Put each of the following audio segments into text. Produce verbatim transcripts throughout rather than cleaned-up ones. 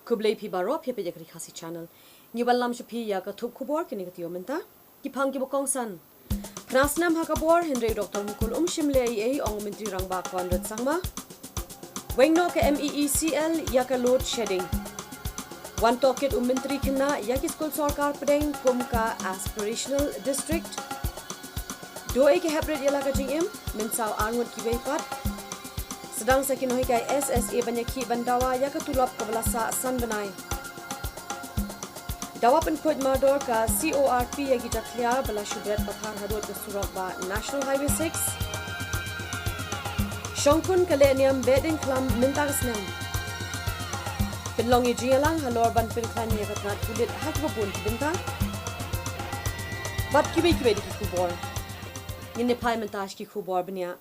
Khublei phi baroh, phi peit ïa ka Ri Khasi Channel. Ngi wan lam sha phi ïa ka thup khubor kine ka taïew mynta. Ki phang kiba kongsan. Phra snem ha ka bor, hynrei Doctor Mukul um shim leh ei ei, ong u Myntri Rangbah Conrad Sangma. Weng noh ka M E E C L ïa ka load shedding. Wan tohkit u Myntri Khynnah ïa ki skul sorkar pdeng kum ka aspirational district. Duh ei ki heprit ïa la ka jingim, mynsaw arngut kiwei pat. Sdang sa ki nonghikai S S A ban ïakhih ban dawa ïa ka tulop kaba la sah san bnai. Dawa pynkhuid mardor ka C O R P ïa ki jakhlia ba la shu bret pathar halor ka surok ba National Highway six. Shongkun ka lehniam Behdeiñkhlam mynta ka snem. Pynlong ïa jingïalang halor ban pynkhlaiñ ïa ka tnat pulit ha kiba bun ki bynta. Bad kiwei kiwei de ki khubor. Ngin ïa phai mynta sha ki khubor bniah.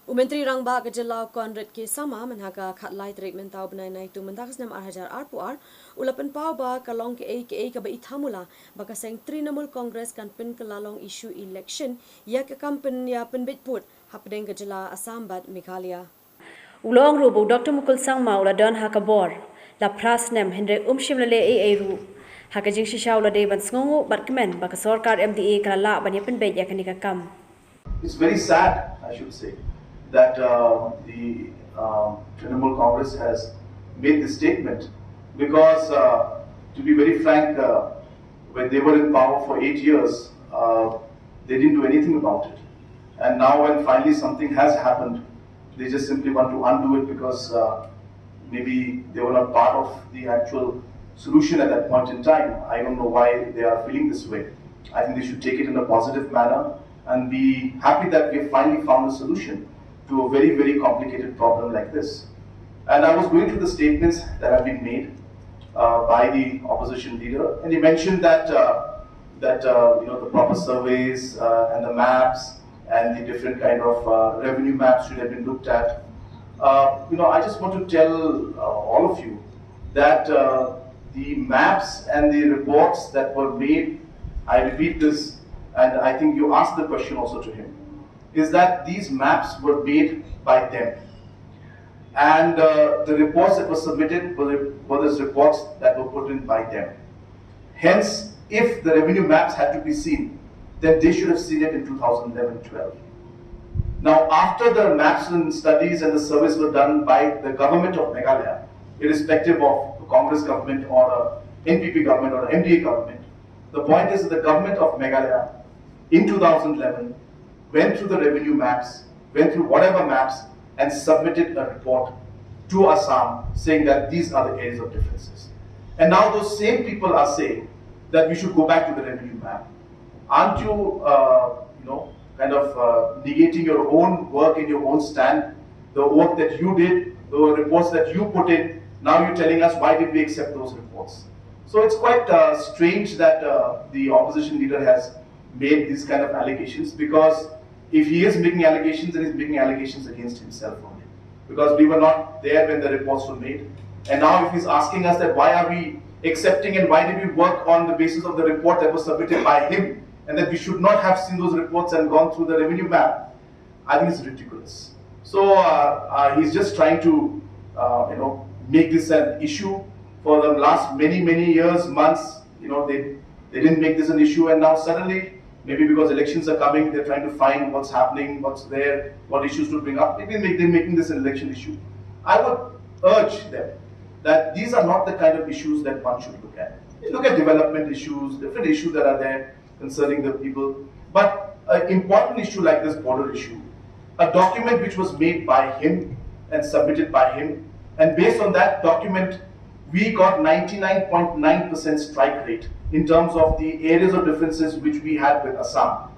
U Myntri Rangbah ka jylla u Conrad K Sangma mynha ka khatlai tarik mynta u bnai Naitung mynta ka snem ar hajar arphew ar, u la pynpaw ba ka long kaei kaei kaba ithamula ba ka seng Trinamool Congress kan pynkylla long issue election ïa ka kam pynïa pynbeit pud hapdeng ka jylla Assam bad Meghalaya. U la ong ruh ba u Doctor Mukul Sangma u la don ha ka bor la phra snem, hynrei um shym la leh ei ei ruh. Ha ka jingshisha u la dei ban sngewnguh bad kmen ba ka sorkar M D A ka la lah ban ïa pynbeit ïa kane ka kam. It's very sad, I should say, that uh, the um, Trinamool Congress has made this statement because, uh, to be very frank, uh, when they were in power for eight years, uh, they didn't do anything about it. And now, when finally something has happened, they just simply want to undo it because uh, maybe they were not part of the actual solution at that point in time. I don't know why they are feeling this way. I think they should take it in a positive manner and be happy that we have finally found a solution to a very, very complicated problem like this. And I was going through the statements that have been made uh, by the opposition leader, and he mentioned that uh, that uh, you know, the proper surveys uh, and the maps and the different kind of uh, revenue maps should have been looked at. Uh, you know, I just want to tell uh, all of you that uh, the maps and the reports that were made, I repeat this, and I think you asked the question also to him, is that these maps were made by them. And uh, the reports that were submitted were, were those reports that were put in by them. Hence, if the revenue maps had to be seen, then they should have seen it in two thousand eleven twelve. Now, after the maps and studies and the surveys were done by the government of Meghalaya, irrespective of a Congress government or a N P P government or an M D A government, the point is that the government of Meghalaya in two thousand eleven went through the revenue maps, went through whatever maps, and submitted a report to Assam saying that these are the areas of differences. And now those same people are saying that we should go back to the revenue map. Aren't you, uh, you know, kind of uh, negating your own work and your own stand, the work that you did, the reports that you put in? Now you're telling us, why did we accept those reports? So it's quite uh, strange that uh, the opposition leader has made these kind of allegations, because if he is making allegations, then he's making allegations against himself only. Because we were not there when the reports were made. And now if he's asking us that why are we accepting and why did we work on the basis of the report that was submitted by him, and that we should not have seen those reports and gone through the revenue map, I think it's ridiculous. So uh, uh, he's just trying to, uh, you know, make this an issue for the last many, many years, months. You know, they, they didn't make this an issue, and now suddenly, maybe because elections are coming, they're trying to find what's happening, what's there, what issues to bring up. Maybe make, they're making this an election issue. I would urge them that these are not the kind of issues that one should look at. You look at development issues, different issues that are there concerning the people. But an important issue like this border issue, a document which was made by him and submitted by him, and based on that document, we got ninety-nine point nine percent strike rate in terms of the areas of differences which we had with Assam.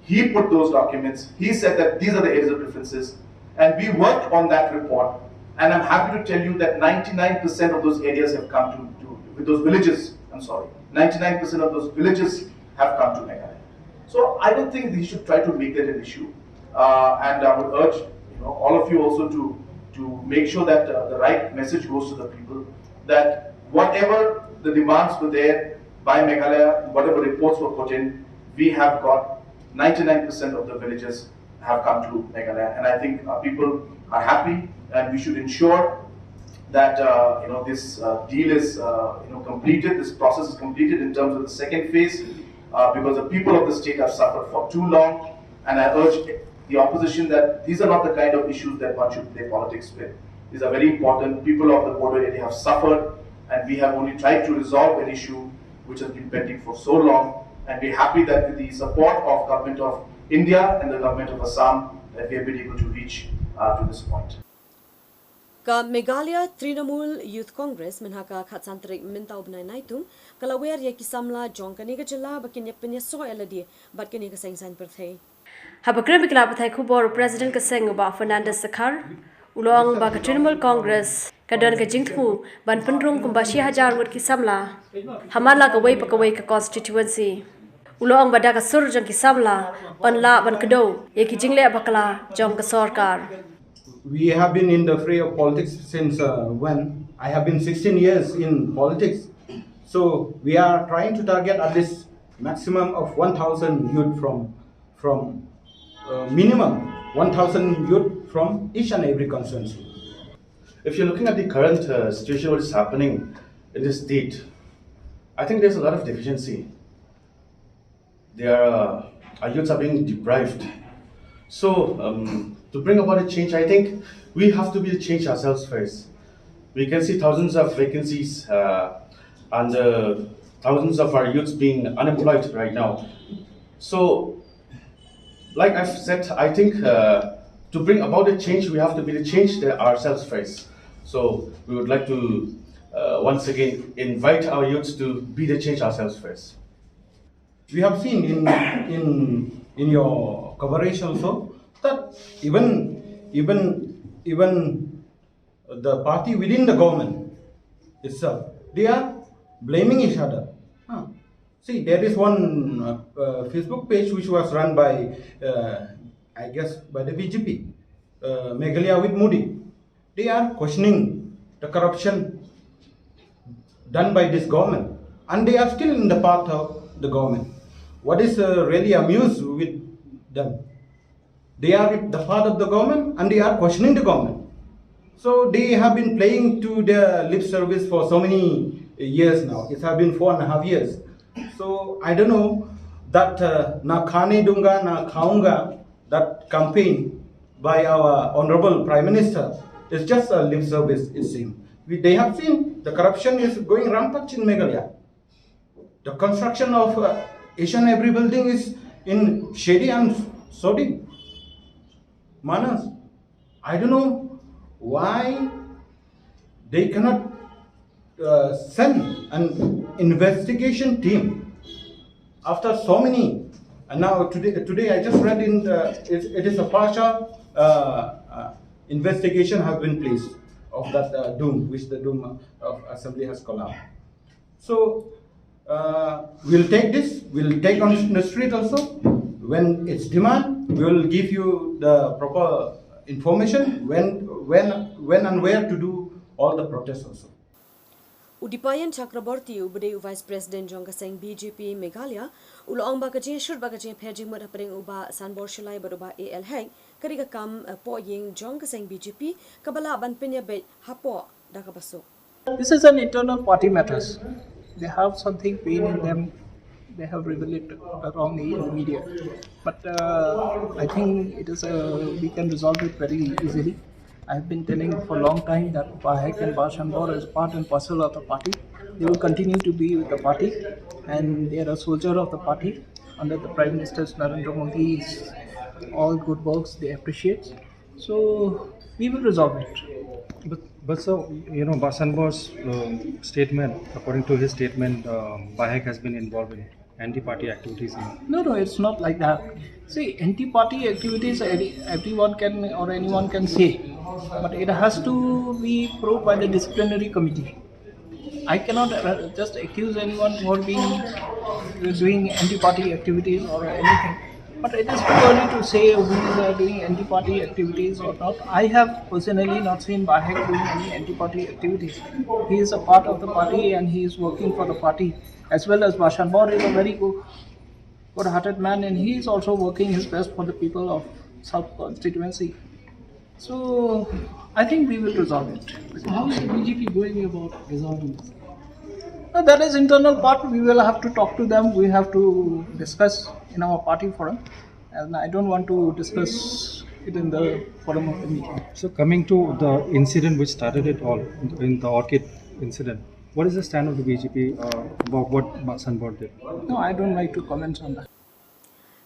He put those documents, he said that these are the areas of differences, and we worked on that report. And I'm happy to tell you that ninety-nine percent of those areas have come to, to with those villages, I'm sorry, ninety-nine percent of those villages have come to Meghalaya. So I don't think he should try to make that an issue. Uh, and I would urge, you know, all of you also to, to make sure that uh, the right message goes to the people, that whatever the demands were there by Meghalaya, whatever reports were put in, we have got ninety-nine percent of the villages have come to Meghalaya. And I think our people are happy, and we should ensure that uh, you know this uh, deal is uh, you know completed, this process is completed in terms of the second phase, uh, because the people of the state have suffered for too long, and I urge the opposition that these are not the kind of issues that one should play politics with. These are very important. People of the border area have suffered, and we have only tried to resolve an issue which has been pending for so long, and we're happy that with the support of Government of India and the Government of Assam, that we have been able to reach uh, to this point. Ka Meghalaya Trinamool Youth Congress mynha ka khatsan tarik mynta u bnai Naitung ka la wer ïa ki samla jong kane ka jylla ba kin ïa pynïasoh ïa lade bad kane ka seng saiñ pyrthei. Haba kren bad ki lad pathai khubor u President ka seng u Bah Fernandez Sakhar u la ong ba ka Trinamool Congress ka don ka jingthmu ban pynrung kumba shi hajar ngut ki samla ha man la kawei pa kawei ka constituency. U la ong ba da ka sur jong ki samla yn lah ban kdew ïa ki jingleh bakla jong ka sorkar. We have been in the fray of politics since uh, when? I have been sixteen years in politics. So we are trying to target at least maximum of one thousand youth from, from uh, minimum one thousand youth from each and every constituency. If you're looking at the current uh, situation, what is happening in the state, I think there's a lot of deficiency. They are, uh, our youths are being deprived. So, um, to bring about a change, I think we have to be the change ourselves first. We can see thousands of vacancies uh, and uh, thousands of our youths being unemployed right now. So, like I've said, I think uh, to bring about a change, we have to be the change there ourselves first. So, we would like to uh, once again invite our youths to be the change ourselves first. We have seen in in in your coverage also that even even even the party within the government itself, they are blaming each other. Huh. See, there is one uh, uh, Facebook page which was run by, uh, I guess, by the B J P, uh, Meghalaya with Modi. They are questioning the corruption done by this government, and they are still in the path of the government. What is uh, really amused with them? They are the part of the government and they are questioning the government. So they have been playing to their lip service for so many years now. It has been four and a half years. So I don't know that uh, na khane dunga, na khaunga, that campaign by our Honorable Prime Minister is just a lip service, it seems. We, they have seen the corruption is going rampant in Meghalaya. The construction of uh, each and every building is in shady and shoddy manners. I don't know why they cannot uh, send an investigation team after so many. And now today, today I just read in the, it, it is a partial uh, uh, investigation has been placed of that uh, dome, which the dome of assembly has collapsed. So uh, we'll take this, we'll take on the street also. When it's demand, we will give you the proper information when, when, when and where to do all the protests also. U Dipayan Chakraborty uba dei u Vice President jong ka seng B J P Meghalaya u la ong ba ka jingshut ba ka jingpher jingmut hapdeng u Bah Sanbor Shullai bad u Bah A L Hek ka dei ka kam eh, pohïing jong ka seng B J P kaba lah ban pynïabeit hapoh da kaba suk. This is an internal party matters. They have something pain in them. They have revealed it wrongly in the media. But uh, I think it is a, we can resolve it very easily. I have been telling for a long time that Bahek and Bashanbor is part and parcel of the party. They will continue to be with the party, and they are a soldier of the party under the Prime Minister Narendra Modi's all good works they appreciate. So we will resolve it. But, but so, you know, Basanbor's uh, statement, according to his statement, um, Bahek has been involved in anti-party activities. In No, no, it's not like that. See, anti-party activities, any- everyone can or anyone can say, but it has to be proved by the disciplinary committee. I cannot uh, just accuse anyone for being uh, doing anti-party activities or anything. But it is too early to say who is uh, doing anti-party activities or not. I have personally not seen Bahek doing any anti-party activities. He is a part of the party and he is working for the party, as well as Bashanbor is a very good, good-hearted man, and he is also working his best for the people of South constituency. So I think we will resolve it. How is the B J P going about resolving this? Now, that is internal part. We will have to talk to them. We have to discuss in our party forum. And I don't want to discuss it in the forum of the meeting. So coming to the incident which started it all, in the Orchid incident, what is the stand of the B J P uh, about what Bah Sanbor did? No, I don't like to comment on that.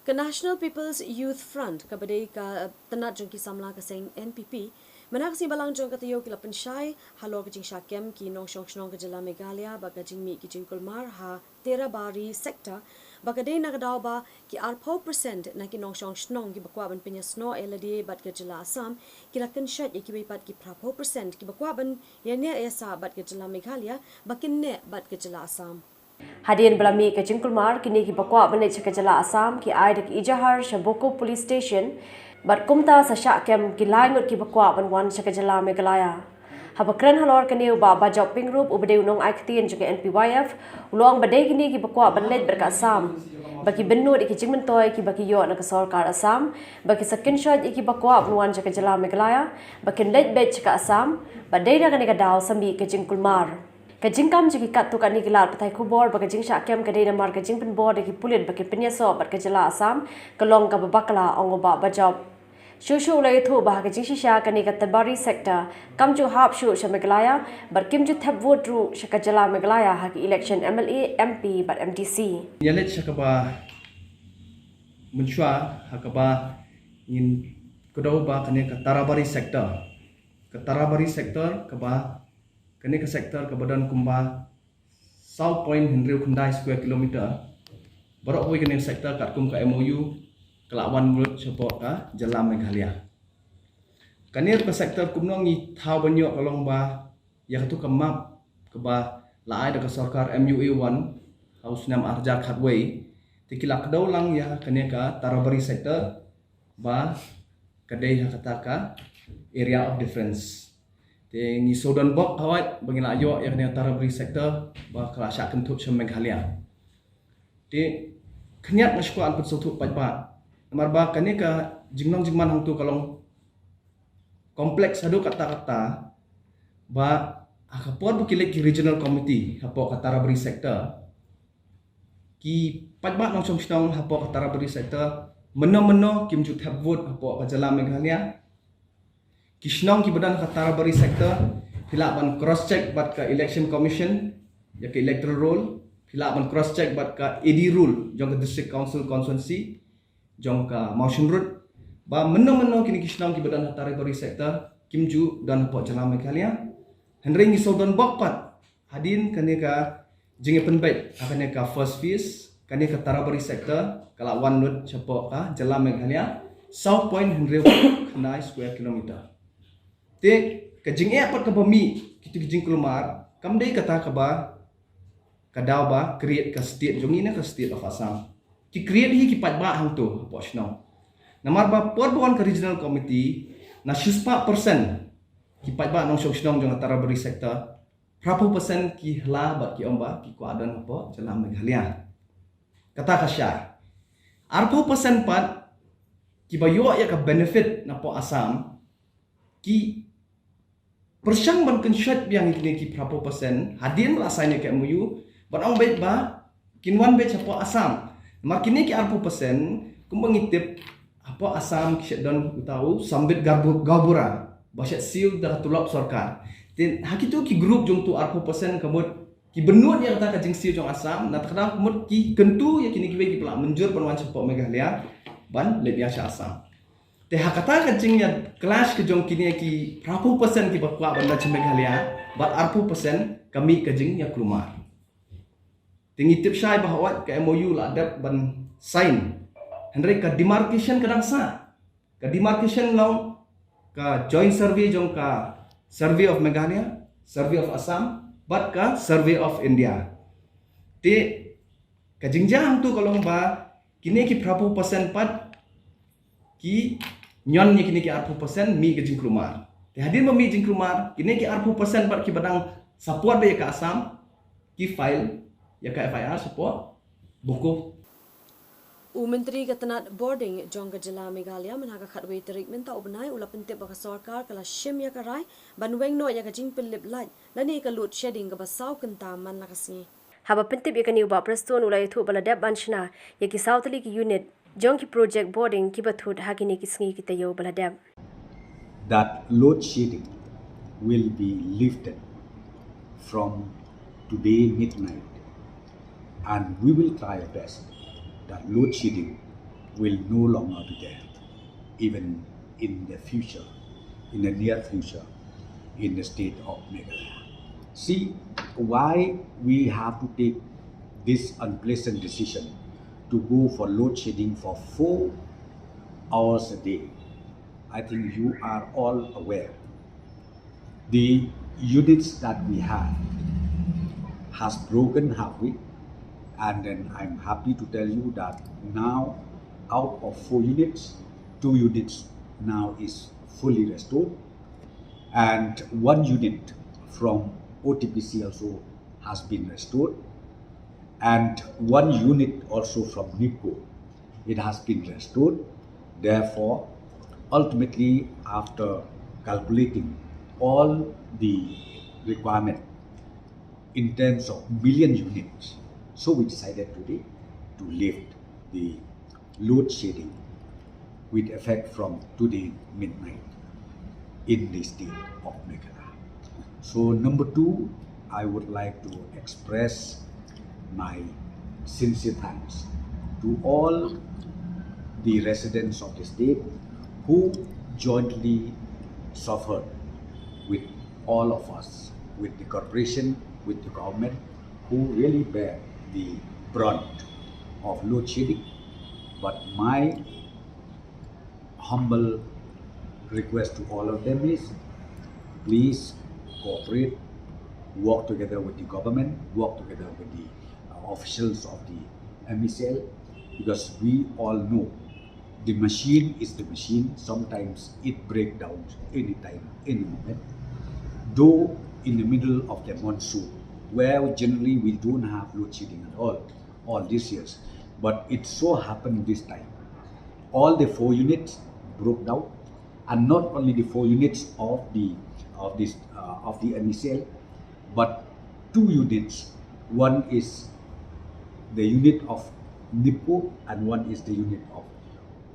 Ka National People's Youth Front kaba dei ka tnat jong ki samla ka seng N P P mynta ka sngi balang jong ka taïew ki la pynshai halor ka jingshah kem ki nongshong shnong ka jylla Meghalaya bad ka jingmih ki jingkulmar ha Terabari sector, ba ka dei na ka daw ba ki arphew percent na ki nongshong shnong kiba kwah ban pynïasnoh ïa lade bad ka jylla Assam ki la kynshoh ïa kiwei pat ki phraphew percent kiba kwah ban ïaniah ïasah bad ka jylla Meghalaya ba kin neh bad ka jylla Assam. Hadien ba la mih ka jingkulmar, kine kiba kwah ban leit sha ka jylla Assam ki ai da ka ejahar sha Boko Police Station bad kumta sa shah kem ki lai ngut kiba kwah ban wan sha ka jylla Meghalaya. Haba kren halor kane u Bah Bajop Pyngrope uba dei u nongai ktien jong ka N P Y F u la ong ba dei kine kiba kwah ban leit bad ka Assam ba ki bynnud ïa ki jingmyntoi kiba ki ïoh na ka sorkar Assam ba ki sa kynshoh ïa kiba kwah ban wan sha ka jylla Meghalaya ba kin leit beit sha ka Assam ba dei na kane ka daw sa mih ka jingkulmar. Ka jingkam jong ki katto katne ki lad pathai khubor ba ka jingshah kem ka dei namar ka jingpynbor da ki pulit ba ki pynïasoh bad ka jylla Assam ka long kaba bakla, ong u Bah Bajop. Shuh shuh u la ïathuh ba ha ka jingshisha kane ka Terabari sector kam ju hap shuh sha Meghalaya bad kim ju thep vote ruh sha ka jylla Meghalaya ha ki election M L A, M P bad M D C. Ïa leit sha kaba mynshuwa ha kaba ngin kdew ba kane ka Terabari sector. Ka Terabari sector kaba kane ka sector kaba don kumba saw point hynriew khyndai square kilometer. Baroh kawei kane ka sector katkum ka M O U ka la wan mrut shapoh ka jylla Meghalaya. Kane ka sector kumno ngi thaw ban ïoh ka long ba ïa katu ka map kaba la ai da ka sorkar M U A one ha u snem ar hajar khatwei. Te ki la kdew lang ïa kane ka Terabari sector ba ka dei ha kata ka area of difference. Te ngi shu don bok hawai ba ngi la ïoh ïa kane ka Terabari sector ba ka la shah kynthup sha Meghalaya. Te khyndiat nga shu kwah ban pynsngewthuh paidbah namar ba kane ka jinglong jingman hangtu ka long complex haduh katta katta ba ha ka por ba ki leit ki regional committee hapoh ka Terabari sector, ki paidbah nongshong shnong hapoh ka Terabari sector mynno mynno kim ju thep vote hapoh ka jylla Meghalaya. Ki shnong kiba don ha ka Terabari sector phi lah ban cross check bad ka election commission ïa ka electoral roll, phi lah ban cross check bad ka A D roll jong ka district council constituency jong ka Mawshynrut ba mynno mynno kine ki shnong kiba don ha Terabari sector kim ju don hapoh jylla Meghalaya. Hynrei ngi shu don bok pat hadien kane ka jingïapynbeit ha kane ka first phase, kane ka Terabari sector ka la wan lut shapoh ka jylla Meghalaya saw point hynriew khyndai square kilometer. Te ka jingeh pat kaba mih kitu ki jingkulmar kam dei kata kaba ka daw ba create ka state jong ngi ne ka state of Assam. Ki create hi ki paidbah hangtu hapoh shnong. Namar ba por ba wan ka regional committee na shispah percent ki paidbah nongshong shnong jong ka Terabari sector, phraphew percent ki hla bad ki ong ba ki kwah don hapoh jylla Meghalaya. Kata ka shai. Arphew percent pat kiba ïoh ïa ka benefit napoh Assam ki pyrshang ban kynshoh biang ïa kine ki phraphew percent hadien ba la sign ïa ka M O U ban ong beit ba kin wan beit shapoh Assam. Namar kine ki arphew percent kumba ngi tip hapoh Assam ki shet don uta u Sambit Gaubura ba shet siew da ka tulop sorkar. Te ha kitu ki group jong utu arphew percent ka mut ki bynnud ïa kata ka jingsiew jong Assam, na kata ka mut ki kyntu ïa kine kiwei kiba la mynjur ban wan shapoh Meghalaya ban leit biang sha Assam. Te ha kata ka jingïa clash ka jong kine ki phraphew percent kiba kwah ban leit sha Meghalaya bad arphew percent ka mih ka jingïakulmar. Te ngi tip shai ba hawai ka M O U la dep ban sign. Hynrei ka demarcation ka dang sah. Ka demarcation long ka joint survey jong ka Survey of Meghalaya, Survey of Assam bad ka Survey of India. Te ka jingjia hangtu ka long ba kine ki phraphew percent pat ki ñion ïa kine ki arphew percent mih ka jingkulmar. Te hadien ba mih jingkulmar kine ki arphew percent pat kiba dang support da ïa ka Assam ki file ïa ka F I R shapoh Boko. U Myntri ka tnat bording jong ka jylla Meghalaya mynha ka khatwei tarik mynta u bnai u la pyntip ba ka sorkar ka la shim ïa ka rai ban weng noh ïa ka jingpynlip light lane ka load shedding kaba saw kynta man la ka sngi. Haba pyntip ïa kane u Bah Prestone u la ïathuh ba la dep ban shna ïa ki saw tylli ki unit jong ki project bording kiba thut ha kine ki sngi ki taïew ba la dep. That load shedding will be lifted from today midnight, and we will try our best that load shedding will no longer be there, even in the future, in the near future, in the state of Meghalaya. See why we have to take this unpleasant decision to go for load shedding for four hours a day. I think you are all aware. The units that we have has broken halfway, and then I'm happy to tell you that now out of four units, two units now is fully restored, and one unit from O T P C also has been restored, and one unit also from NEEPCO, it has been restored. Therefore, ultimately, after calculating all the requirement in terms of million units, so we decided today to lift the load shedding with effect from today midnight in the state of Meghalaya. So number two, I would like to express my sincere thanks to all the residents of the state who jointly suffered with all of us, with the corporation, with the government, who really bear the brunt of load shedding. But my humble request to all of them is, please cooperate, work together with the government, work together with the uh, officials of the M E C L, because we all know the machine is the machine. Sometimes it breaks down anytime, any moment. Though in the middle of the monsoon, where generally we don't have load shedding at all, all these years, but it so happened this time. All the four units broke down, and not only the four units of the of this uh, of the M E C L, but two units. One is the unit of NEEPCO, and one is the unit of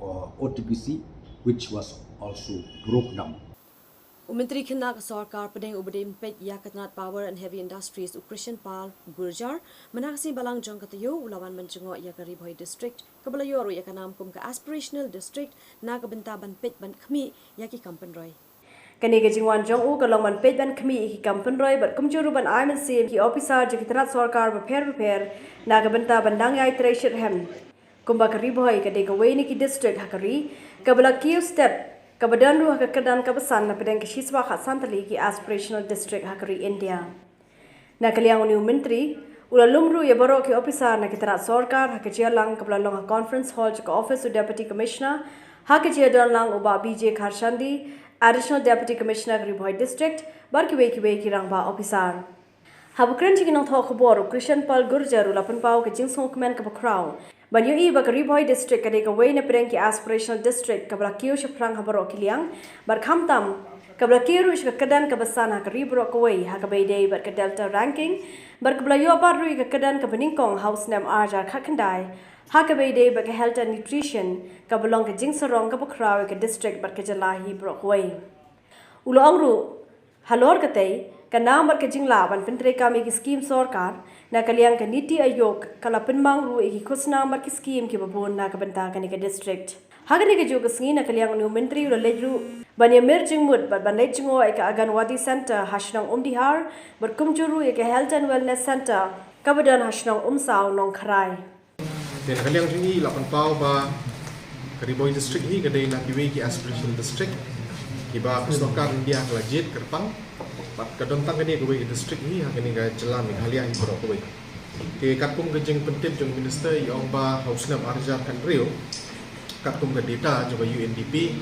uh, O T P C, which was also broke down. U Myntri Khynnah ka Sorkar Pdeng uba dei peit ïa ka tnat Power and Heavy Industries, u Krishan Pal Gurjar, mynha ka sngi Balang jong ka taïew u la wan ban jngoh ïa ka Ri Bhoi District kaba la ïoh ruh ïa ka nam kum ka Aspirational District na ka bynta ban peit ban khmih ïa ki kam pynroi. Kane ka jingwan jong u ka long ban peit ban khmih ïa ki kam pynroi bad kumjuh ruh ban ai mynsiem ki ophisar jong ki tnat sorkar bapher bapher na ka bynta ban dang ïai trei shitrhem. Kumba ka Ri Bhoi ka dei kawei na ki district ha ka ri kaba la kiew stet, kaba don ruh ha ka kyrdan kaba san na pdeng ka shiswa khatsan tylli ki Aspirational District ha ka ri India. Na ka liang une u Myntri u la lum ruh ïa baroh ki ophisar na ki tnat sorkar ha ka jingïalang kaba la long ha Conference Hall jong ka ophis u Deputy Commissioner, ha ka jingïadon lang u Bah B J Kharshandi, Additional Deputy Commissioner ka Ri Bhoi District, bad kiwei kiwei ki rangbah ophisar. Haba kren sha ki nongthoh khubor, u Krishan Pal Gurjar u la pynpaw ka jingsngewkmen kaba khraw ban ïohi ba ka Ri Bhoi District ka dei kawei na pdeng ki Aspirational District kaba la kiew shaphrang ha baroh ki liang, bad khamtam kaba la kiew ruh sha ka kyrdan kaba san ha ka ri baroh kawei ha kaba ïadei bad ka Delta Ranking, bad kaba la ïoh bat ruh ïa ka kyrdan kaba nyngkong ha u snem ar hajar khatkhyndai ha kaba ïadei bad ka Health and Nutrition, kaba long ka jingsarong kaba khraw ïa ka district bad ka jylla hi baroh kawei. U la ong ruh, halor katei, ka nam bad ka jinglah ban pyntreikam ïa ki skim sorkar na ka liang ka NITI Aayog ka la pynmang ruh ïa ki khusnam bad ki skim kiba bun na ka bynta kane ka district. Ha kane kajuh ka sngi na ka liang une u Myntri u la leit ruh ban ïamir jingmut bad ban leit jngoh ïa ka Anganwadi Centre ha shnong Umdihar bad kumjuh ruh ïa ka Health and Wellness Centre kaba don ha shnong Umsaw, Nongkharai. Te na ka liang jong ngi la pynpaw ba ka Ri Bhoi District hi ka dei na kiwei ki Aspirational District kiba ka sorkar India ka la jied kyrpang, bad ka don tang kane kawei ka district hi ha kane ka jylla Meghalaya hi baroh kawei. Te katkum ka jingpyntip jong u Minister i ong ba ha u snem ar hajar khathynriew, katkum ka data jong ka U N D P,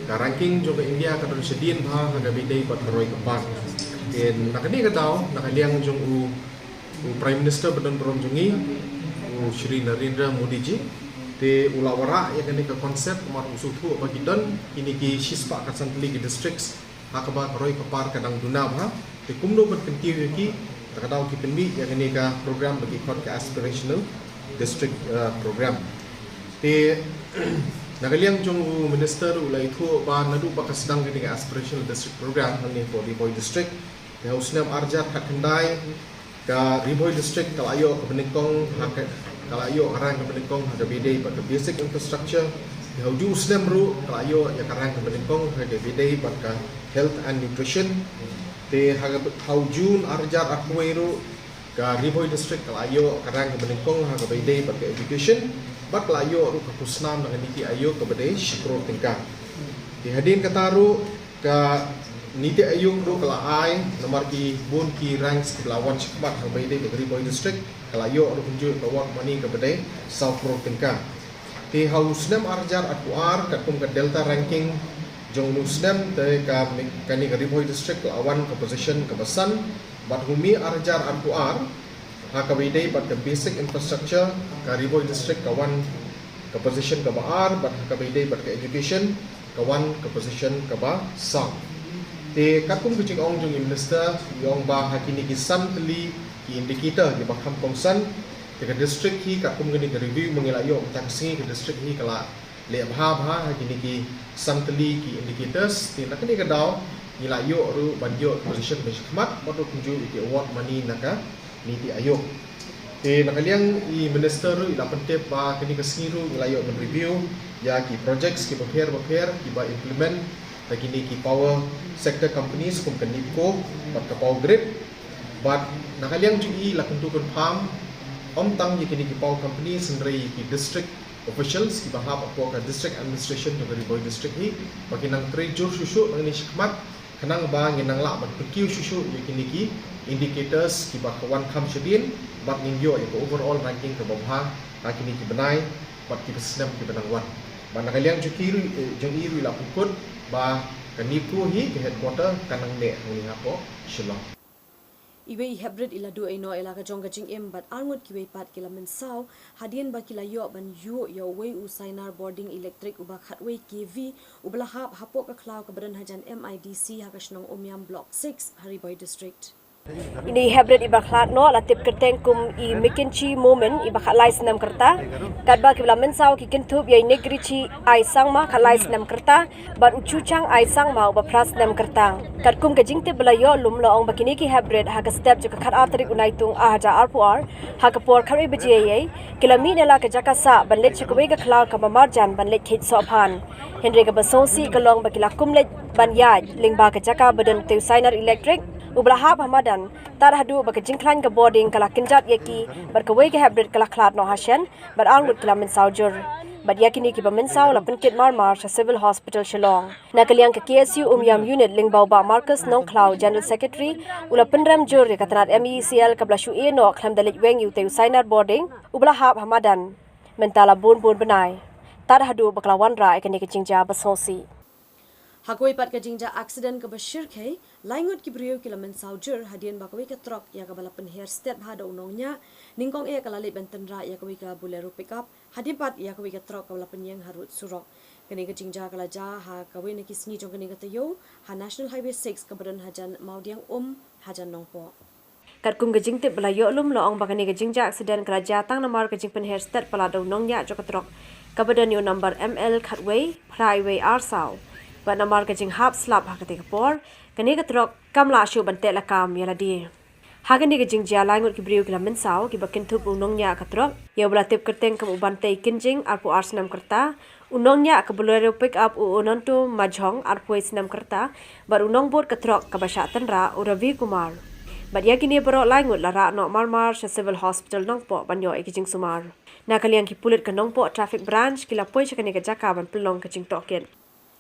ka ranking jong ka India ka don shadien bha ha kaba ïadei bad ka roi ka par. Te na kane ka daw, na ka liang jong u u Prime Minister ba don burom jong ngi, u Shri Narendra Modi ji, Te u la wanrah ïa kane ka concept namar u sngewthuh ba ki don kine ki shispah khatsan tylli ki districts ha kaba ka roi ka par ka dang duna bha. Te kumno ban kyntiew ïa ki, te ka daw ki pynmih ïa kane ka program ba ki khot ka aspirational district, uh, program. Te na ka liang jong u minister u la ïathuh ba naduh ba ka sdang kane ka aspirational district program hangne ha Ri Bhoi district, te ha u snem arhajar khatkhyndai ka Ri Bhoi district ka la ïoh kaba nyngkong ha ka, ka la ïoh ka rank kaba nyngkong ha kaba ïadei bad ka basic infrastructure. Te ha u ju u snem ruh ka la ïoh ïa ka rank kaba nyngkong ha kaba ïadei bad ka health and nutrition. Te ha ka, ha u June arhajar arphew wei ruh ka Ri Bhoi district ka la ïoh ka rank kaba nyngkong ha kaba ïadei bad ka education, bad ka la ïoh ruh ka khusnam na ka NITI Aayog kaba dei shi klur tyngka. Te hadien kata ruh ka NITI Aayog ruh ka la ai namar ki bun ki ranks kiba la wan shakhmat ha kaba ïadei bad ka Ri Bhoi district, ka la ïoh ruh kumjuh ka award money kaba dei saw klur tyngka. Te ha u snem arhajar arphew ar katkum ka Delta ranking jong u snem, te ka, kane ka Ri Bhoi district ka la wan ka position kaba san, bad ha u May arhajar arphew ar ha kaba ïadei bad ka basic infrastructure ka Ri Bhoi district ka wan ka position kaba ar, bad ha kaba ïadei bad ka education ka wan ka position kaba saw. Te katkum ka jingong jong i minister, i ong ba ha kine ki san tylli ki indicator kiba kham kongsan, te ka district hi katkum kane ka review ba ngi la ïoh mynta ka sngi, ka district hi ka la leh bha bha ha kine ki san tylli ki indicators. Te na kane ka daw ngi la ïoh ruh ban ïoh position ba shakhmat bad ruh kumjuh ïa ki award money na ka NITI Aayog. Te na ka liang i minister ruh i la pyntip ba kane ka sngi ruh ngi la ïoh ban review ïa ki projects kiba pher bapher kiba implement da kine ki power sector companies kum ka NEEPCO bad ka Power Grid. Bad na ka liang jong i la kyntu kynpham ym tang ïa kine ki power companies hynrei ïa ki district officials kiba hap hapoh ka district administration jong ka Ri Bhoi district hi, ba kin nang trei jur shuh shuh nangne shakhmat khnang ba ngin nang lah ban pynkiew shuh shuh ïa kine ki indicators kiba ka wan kham shadien, bad ngin ïoh ïa ka overall ranking kaba bha ha kine ki bnai bad ki snem kiba nang wan. Bad na ka liang jong ki ruh, eh, jong i ruh i la pynkut ba ka NEEPCO hi ka headquarter ka nang neh hangne hapoh Shillong. Iwei i heprit i la duh ei noh ïa la ka jong ka jingim bad arngut kiwei pat ki la mynsaw hadien ba ki la ïoh ban ïuh ïa uwei u sainar bording elektrik uba khatwei K V uba la hap hapoh ka khlaw kaba don hajan M I D C ha ka shnong Umiam Block six ha Ri Bhoi District. Ine i heprit iba khlad noh la tip kyrteng kum i Mikinchi Momin iba khatlai snem ka rta. Katba kiba la mynsaw ki kynthup ïa i Negrichi Ai Sangma khatlai snem ka rta bad u Chuchang Ai Sangma uba phra snem ka rta. Katkum ka jingtip ba la ïoh lum la ong ba kine ki heprit ha ka step jong ka khatar tarik u Naitung arhajar arphew ar ha ka por khatwei baje ïa ïa ki la mih na la ka jaka sah ban leit sha kawei ka khlaw kaba marjan ban leit khie sohphan. Hynrei kaba sngewsih ka long ba ki la kum leit ban ïaid lyngba ka jaka ba don utei u sainar elektrik uba la hap ha madan, tad haduh ba ka jingkhlaiñ ka bording ka la kynjat ïa ki bad kawei ka heprit ka la khlad noh ha shen bad arngut ki la mynsaw jur. Bad ïa kine kiba mynsaw la pynkit marmar sha Civil Hospital Shillong. Na ka liang ka K S U Umiam Unit lyngba u Bah Marcus Nongkhlaw, General Secretary, u la pynrem jur ïa ka tnat M E E C L kaba la shu ïeh noh khlem da leit weng ïa utei u sainar bording uba la hap ha madan. Mynta la bun bun bnai tad haduh ba ka la wanrah ïa kane ka jingjia ba sngewsih. Ha kawei pat ka jingjia accident kaba shyrkhei, lai ngut ki briew ki la mynsaw jur hadien ba kawei ka trok ïa kaba la pynher stet bha da u nongñiah nyngkong eh ka la leit ban tynrah ïa kawei ka Bolero pickup hadien pat ïa kawei ka trok kaba la pynïeng harud surok. Kane ka jingjia ka la jia ha kawei na ki sngi jong kane ka taïew ha National Highway six kaba don hajan Mawdiangum hajan Nongpoh. Katkum ka jingtip ba la ïoh lum la ong ba kane ka jingjia accident ka la jia tang namar ka jingpynher stet palat da u nongñiah jong ka trok kaba don ïa u number M L khatwei phra wei ar saw. Bad namar ka jinghap slap ha katei ka por, kane ka trok kam lah shuh ban teh lakam ïa lade. Ha kane ka jingjia lai ngut ki briew ki la mynsaw kiba kynthup u nongñiah ka trok ïa uba la tip kyrteng kum u Bantei Kynjing arphew ar snem ka rta, u nongñiah ka Bolero pickup u Ononto Majhong arphew wei snem ka rta, bad u nongbud ka trok kaba shah tynrah u Ravi Kumar. Bad ïa kine baroh lai ngut la rah noh marmar sha Civil Hospital Nongpoh ban ïoh ïa ki jingsumar. Na ka liang ki pulit ka Nongpoh Traffic Branch ki la poi sha kane ka jaka ban pynlong ka jingtohkit.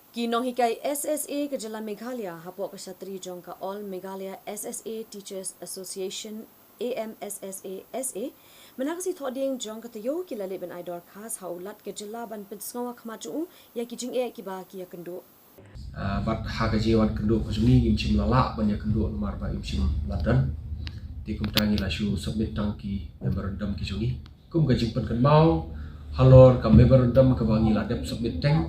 Ki nonghikai S S A ka jylla Meghalaya hapoh ka shatri jong ka All Meghalaya S S A Teachers Association, A M S S A S A, mynta ka sngi Thohdieng jong ka taïew ki la leit ban ai dorkhas ha u Lat ka jylla ban pynsngew ha khmat jong u ïa ki jingeh kiba ki ïakynduh. Ah, bad ha ka jingwan kynduh ka jong ngi ngim shym la lah ban ïakynduh namar ba ngim shym la don. Te kumta ngi la shu submit tang ki memorandum ki jong ngi. Kum ka jingpynkynmaw, Halor ka memorandum kaba ngi la dep submit teng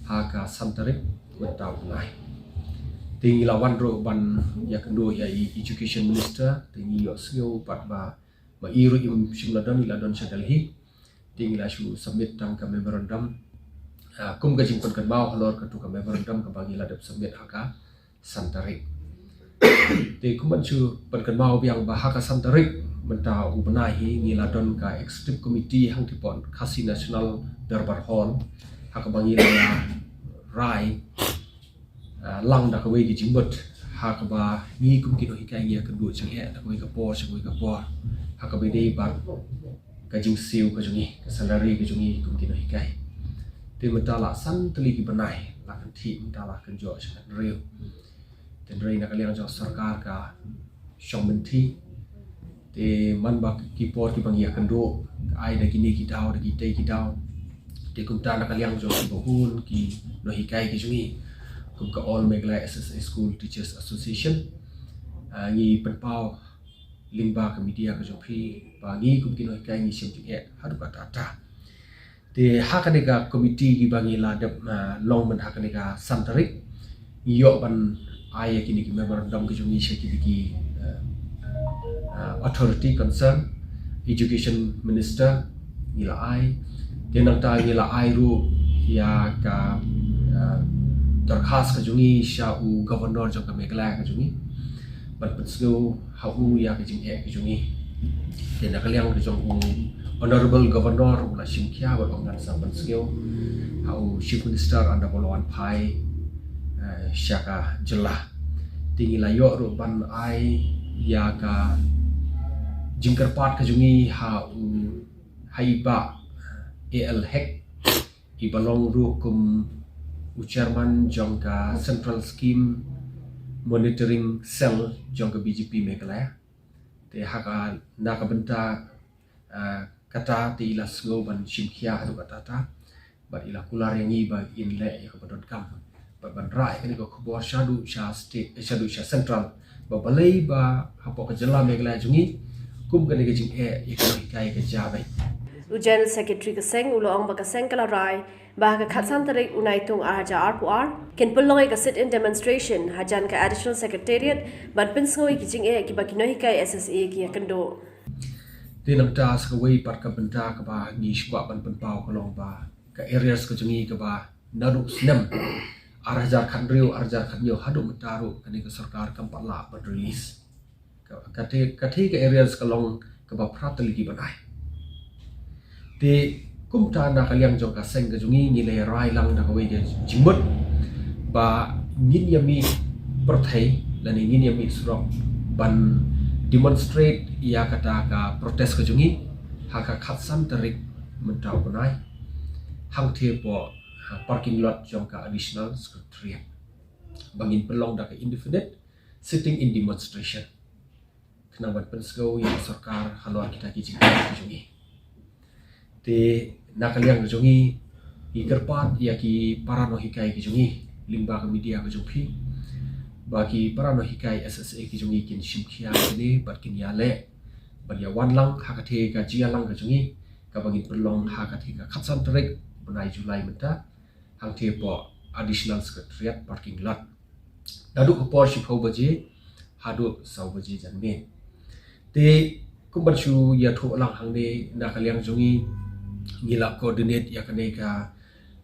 ha ka san tarik mynta u bnai. Te ngi la wan ruh ban ïakynduh ïa i Education Minister, te ngi ïohsngew pat ba ma i ruh im shym la don, i la don sha Delhi. Te ngi la shu submit tang ka memorandum. Ah, kum ka jingpynkynmaw halor katu ka memorandum kaba ngi la dep submit ha ka san tarik. Te kumban shu pynkynmaw biang ba ha ka san tarik mynta u bnai hi ngi la don ka executive committee hangtei pat Khasi National Darbar Hall ha kaba ngi la rai, ah, lang da kawei ka jingmut ha kaba ngi kum ki nonghikai ngi ïakynduh jingeh da kawei ka por sha kawei ka por ha kaba dei bad ka jingsiew ka jong ngi, ka salary ka jong ngi kum ki nonghikai. Te mynta la san tylli ki bnai la kynthih, mynta la kynjoh sha ka hynriew. Te hynrei na ka liang jong sorkar ka shong mynthi. Te man ba ki por kiba ngi ïakynduh ka ai da kine ki daw, da kitei ki daw. Te kumta na ka liang jong kiba hun ki nonghikai ki jong ngi kum ka All Meghalaya S S A School Teachers Association, ah, ngi pynpaw lyngba ka media ka jong phi ba ngi kum ki nonghikai ngi shem jingeh haduh katta katta. Te ha kane ka committee kiba ngi la dep, ah, long mynta ha kane ka san tarik, ngi ïoh ban ai ïa kine ki memorandum ka jong ngi sha kine ki, ah, ah, authority concern, Education Minister ngi la ai. Te nangta ngi la ai ruh ïa ka, ah, dorkhas ka jong ngi sha u Governor jong ka Meghalaya ka jong ngi ban pynsngew ha u ïa ka jingeh ka jong ngi. Te na ka liang ka jong u Honorable Governor u la shim khia bad ong ngan sa pynsngew ha u Chief Minister ynda ba la wan phai, eh, sha ka jylla. Te ngi la ïoh ruh ban ai ïa ka jingkyrpad ka jong ngi ha u, ha i Bah A L Hek, iba long ruh kum u chairman jong ka Central Scheme Monitoring Cell jong ka B J P Meghalaya. Te ha ka, na ka bynta, ah, kata te i la sngew ban shim khia haduh katta katta bad i la kular ïa ngi ba in leh ïa kaba donkam bad ban rah ïa kane ka khubor shaduh sha state, eh, shaduh sha central, ba balei ba hapoh ka jylla Meghalaya jong ngi kum kane ka jingeh ïa ki nonghikai ka jia beit. U General Secretary ka seng u la ong ba ka seng ka la rai ba ha ka khatsan tarik u Naitung ar hajar arphew ar kin pynlong ïa ka sit-in demonstration hajan ka Additional Secretariat ban pynsngew ïa ki jingeh kiba ki nonghikai S S A ki ïakynduh. Te nangta sa kawei pat ka bynta kaba ngi sngewbha ban pynpaw ka long ba ka arrears ka jong ngi kaba naduh snem ar hajar khathynriew, ar hajar khathynñiew haduh mynta ruh kane ka sorkar kam pat lah ban release. Ka, kata, kata ka arrears ka long kaba phra tylli ki bnai. Te kumta na ka liang jong ka seng ka jong ngi ngi la rai lang da kawei ka jingmut ba ngin ïa mih pyrthei lane ngin ïa mih surok ban demonstrate ïa kata ka protest ka jong ngi ha ka khatsan tarik mynta u bnai hangtei hapoh, ha, parking lot jong ka Additional Secretariat ba ngin pynlong da ka indefinite sitting in demonstration khnang ban pynsngew ïa ka sorkar halor kita ki jingeh ki jong ngi. Te na ka liang ka jong ngi ngi kyrpad ïa ki para nonghikai ki jong ngi lyngba ka media ka jong phi ba ki para nonghikai S S A ki jong ngi kin shim khia ïa kane bad kin ïaleh ban ïa wan lang ha kata ka jingïalang ka jong ngi kaba ngin pynlong ha kata ka khatsan tarik bnai July mynta hangtei hapoh Additional Secretariat parking lot. Naduh ka por shiphew baje haduh saw baje janmiet. Te kumban shu ïathuh lang hangne na ka liang jong ngi ngi la coordinate ïa kane ka,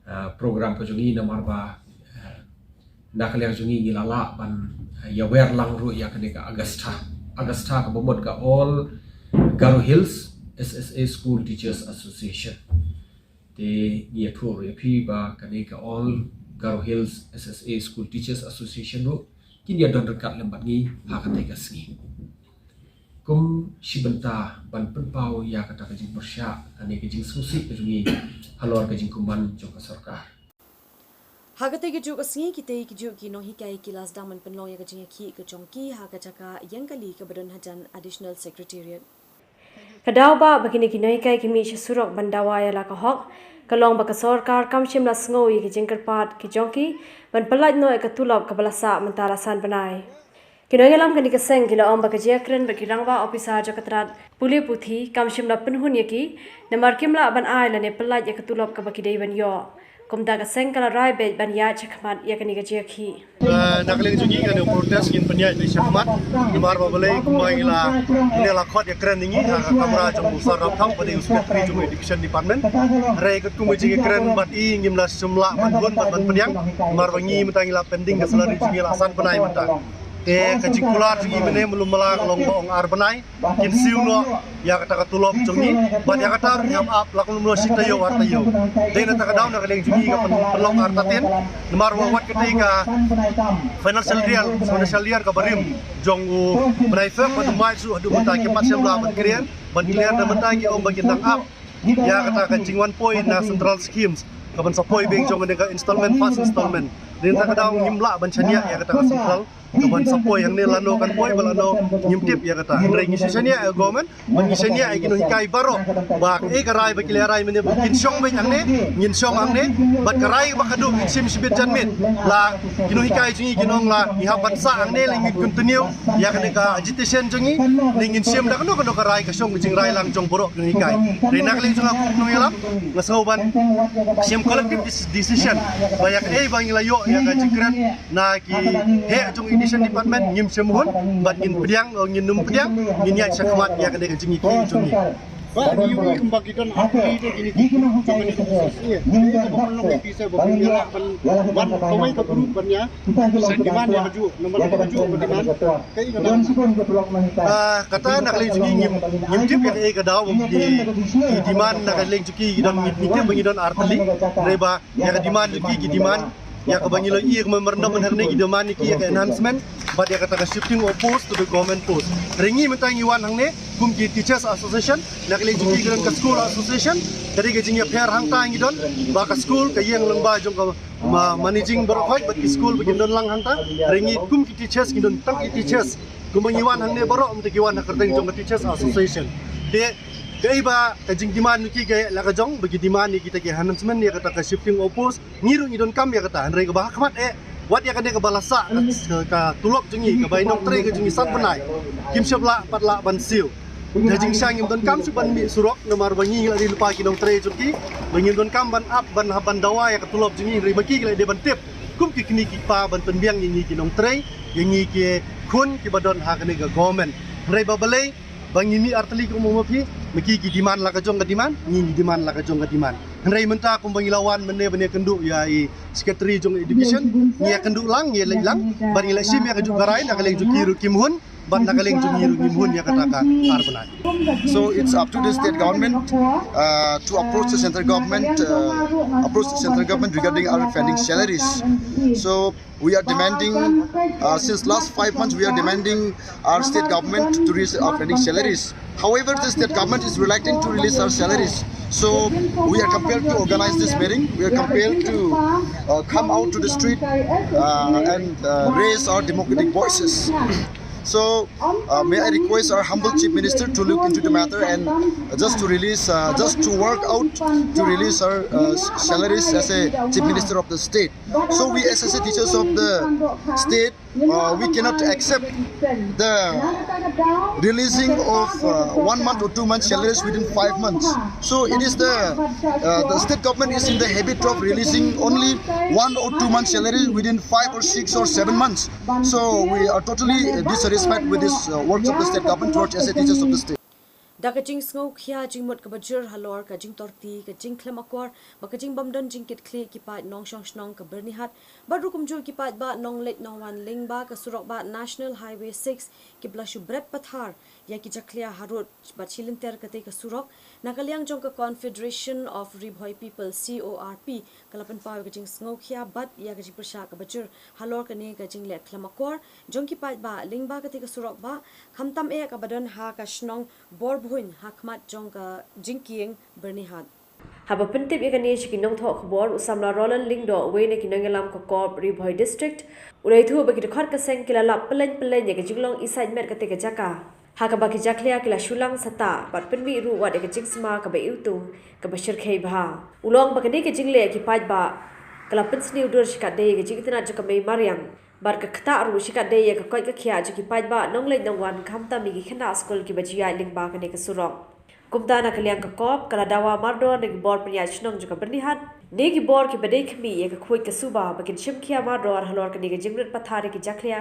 ah, program ka jong ngi namar ba, ah, na ka liang jong ngi ngi la lah ban, ah, ïawer lang ruh ïa kane ka AGASTA. AGASTA kaba mut ka All Garo Hills S S A School Teachers Association. Te ngi ïathuh ruh ïa phi ba kane ka All Garo Hills S S A School Teachers Association ruh kin ïa don ryngkat lem bad ngi ha kane ka sngi kum shi bynta ban pynpaw ïa kata ka jingpyrshah kane ka jingsngewsih ka jong ngi halor ka jingkumbang jong ka sorkar. Ha katei kajuh ka sngi kitei kajuh ki nonghikai ki la sdang ban pynlong ïa ka jingïakhih ka jong ki ha ka jaka ïeng kali kaba don hajan Additional Secretariat. Ka daw ba ba kine ki nonghikai ki mih sha surok ban dawa ïa la ka hok ka long ba ka sorkar kam shym la sngew ïa ki jingkyrpad ki jong ki ban pyllait noh ïa ka tulop kaba la sah mynta la san bnai. Ki nongïalam kane ka seng ki la ong ba ka jingkren bad ki rangbah ophisar jong ka tnad pule puthi kam shym la pynhun ïa ki namar kim lah ban ai lane pyllait ïa ka tulop kaba ki dei ban ïoh. Kumta ka seng ka la rai beit ban ïaid shakhmat ïa kane ka jingïakhih. Na ka liang jong ngi kane protest ngin pynïaid beit shakhmat namar ba balei kumba ngi la, ngi la khot ïa kren ïa ngi ha ka kamra jong u Sir Ramthang ba dei u Secretary jong Education Department. Hynrei katkum ka jingkren bad i ngim la shym lah ban hun bad ban pdiang namar ba ngi mynta ngi la pending ka salary jong ngi la san bnai mynta. Te ka jingkular jong ngi mynne mlum mala ka long ba ong ar bnai kin siew noh ïa kata ka tulop jong ngi bad ïa kata ruh ngam ap la ka mlum shi taïew ar taïew. Dei na kata ka daw na ka liang jong ngi ka pyn-, pynlong artatien namar ba wat katei ka financial year, financial year kaba rim jong u bnai Feb bad u March ruh haduh mynta kim pat shym lah ban clear, ban clear da mynta ki ong ba kin dang ap ïa kata ka jingwan poi na central schemes kaban sa poi beit jong kane ka installment, first installment. Dei na kata ka daw ngim lah ban shaniah ïa kata ka central kaban sa poi hangne lano kan poi ba lano ngim tip ïa kata. Hynrei ngi shu shaniah ïa government, ba ngi shaniah ïa ki nonghikai baroh ba kaei ka rai ba ki la rai mynne ba kin shong beit hangne ngin shong hangne, bad ka rai ba ka duk ngin shim shibit janmiet. La ki nonghikai jong ngi kin ong la ngi hap ban sah hangne la ngin continue ïa kane ka agitation jong ngi, ne ngin shim da kano kano ka rai ka shong ka jingrai lang jong baroh ki nonghikai. Dei na ka liang jong nga kum u nongïalam nga sngew ban shim collective dec-, decision ba ïa kaei ba ngi la ïoh ïa ka jingkren na ki heh jong Education Department ngim shym hun bad ngin pdiang, ngin ym pdiang, ngin ïaid shakhmat ïa kane ka jingïakhih jong ngi. Ba ngi ïohi kumba ki don ar tylli te kine ki jong kane ka office. Ïa, ïa, ka ban long ka office ba ban ïa ban ban kawei ka group ban ïa demand ïa ka juh, namar ka juh ka demand. Kaei ka demand? Ah, kata na ka liang jong ngi ngim, ngim tip ïa kaei ka daw ba ki, ki demand na ka liang jong ki, ki don, ngi, ngi tip ba ngi don ar tylli. Hynrei ba ïa ka demand jong ki, ki demand ïa kaba ngi la ïohi ka memorandum hangne, ki demand ïa ki ïa ka enhancement bad ïa kata ka shifting of post to the government post. Hynrei ngi mynta ngi wan hangne kum ki teachers association, na ka liang jong ki ki don ka school association. Ka dei ka jingïapher hangta ngi don ba ka school ka ïeng lyngba jong ka ma-, managing baroh khoit bad ki school ba kin don lang hangta. Hynrei ngi kum ki teachers ngi don tang ki teachers. Kumba ngi wan hangne baroh mynta ki wan ha kyrteng jong ka teachers association. Te kaei ba ka jingdemand ki ka la ka jong ba ki demand ïa kita ki enhancement ïa kata ka shifting of post. Ngi ruh ngi donkam ïa kata, hynrei kaba ha khmat eh wat ïa kane kaba la sah ka, ka tulop jong ngi, kaba i nongtrei ka jong ngi san bnai kim shym lah pat lah ban siew. Da jingshisha ngim donkam shuh ban mih surok namar ba ngi ngi la dei lypa ki nongtrei jong ki, ba ngim donkam ban ap ban hap ban dawa ïa ka tulop jong ngi, hynrei ma ki ki la dei ban tip kum ki kmie ki kpa ban pynbiang ïa ngi ki nongtrei, ïa ngi ki khun kiba don ha kane ka government. Hynrei ba balei ba ngi mih ar tylli kum u ma phi, ma ki ki demand la ka jong ka demand, ngi ngi demand la ka jong ka demand. Hynrei mynta kumba ngi la wan mynne ban ïakynduh ïa i Secretary jong Education, ngi ïakynduh lang, ngi ïaleit lang bad ngi la shim ïa ka juh ka rai na ka liang jong ki ruh kim hun bad na ka liang jong ngi ruh ngim hun ïa kata ka ar bnai. So it's up to the state government, uh, to approach the central government, uh, approach the central government regarding our pending salaries. So we are demanding, uh, since last five months, we are demanding our state government to raise our pending salaries. However, the state government is reluctant to release our salaries. So we are compelled to organize this meeting. We are compelled to, uh, come out to the street, uh, and, uh, raise our democratic voices. So, uh, may I request our humble Chief Minister to look into the matter and just to release, uh, just to work out to release our, uh, salaries as a Chief Minister of the state. So we as, as a teachers of the state, uh, we cannot accept the releasing of, uh, one month or two months salaries within five months. So it is the, uh, the state government is in the habit of releasing only one or two months salary within five or six or seven months. So we are totally, uh, dissatisfied with this, uh, works of the state government towards as a teachers of the state. Da ka jingsngewkhia jingmut kaba jur halor ka jingtorti, ka jingkhlem akor bad ka jingbymdon jingkitkhlieh ki paid nongshong shnong ka Byrnihat bad ruh kumjuh ki paidbah nongleit nongwan lyngba ka surok bah National Highway six kiba la shu bret pathar ïa ki jakhlia harud bad shilynter katei ka surok. Na ka liang jong ka Confederation of Ri Bhoi People, C O R P, ka la pynpaw ïa ka jingsngewkhia bad ïa ka jingpyrshah kaba jur halor kane ka jingleh khlem akor jong ki paidbah lyngba katei ka surok bah, khamtam eh kaba don ha ka shnong Borbhuiñ ha khmat jong ka jingkieng Byrnihat. Haba pyntip ïa kane sha ki nongthoh khubor, u samla Roland Lyngdoh, uwei na ki nongïalam ka CORP Ri Bhoi District, u la ïathuh ba ki dkhot ka seng ki la lap pyllein pyllein ïa ka jinglong isaid met katei ka jaka, ha kaba ki jakhlia ki la shu lang sata bad pynmih ruh wat ïa ka jingsma kaba iwtung kaba shyrkhei bha. U la ong ba kane ka jingleh ïa ki paidbah ka la pynsniew dur shikatdei ïa ka jingitynnad jong ka mei mariang. Bad ka ktah ruh shi katdei ïa ka koit ka khiah jong ki paidbah nongleit nongwan khamtam ïa ki khynnah skul kiba ju ïaid lyngba kane ka surok. Kumta na ka liang ka COP ka la dawa mardor na ki bor pynïaid shnong jong ka Byrnihat ne ki bor kiba dei khmih ïa ka khuid ka suba ba kin shim khia mardor halor kane ka jingrit pathar ïa ki jakhlia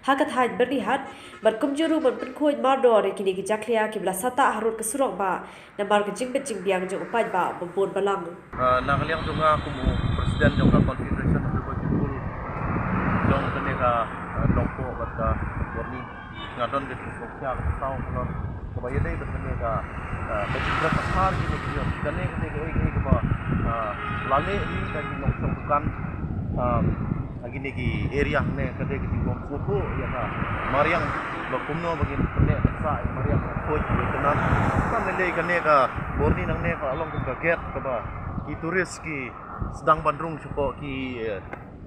ha ka thaiñ Byrnihat, bad kumjuh ruh ban pynkhuid mardor ïa kine ki jakhlia kiba la satah harud ka surok bah namar ka jingbit jingbiang jong u paidbah ba bun balang. Ah, na ka liang jong nga kum u president jong ka Confederation of Ri Bhoi People jong kane ka, ah, Nongpoh bad ka Byrni, nga don ka jingsngewkhia kaba saw halor kaba ïadei bad kane ka, ah, ka jingpyrkhat pathar kine ki ïoh kane kane ka ei ka ei kaba, ah, la leh hi da ki nongshong dukan, ah, ha kine ki area hangne. Ka dei ka jingbym sngewthuh ïa ka mariang ba kumno ba ngin pyneh pynsa ïa ka mariang khuid kaba itynnad. Ka lei lei kane ka Byrni nangne ka long kum ka gate kaba ki tourist ki sdang ban rung shapoh ki, eh,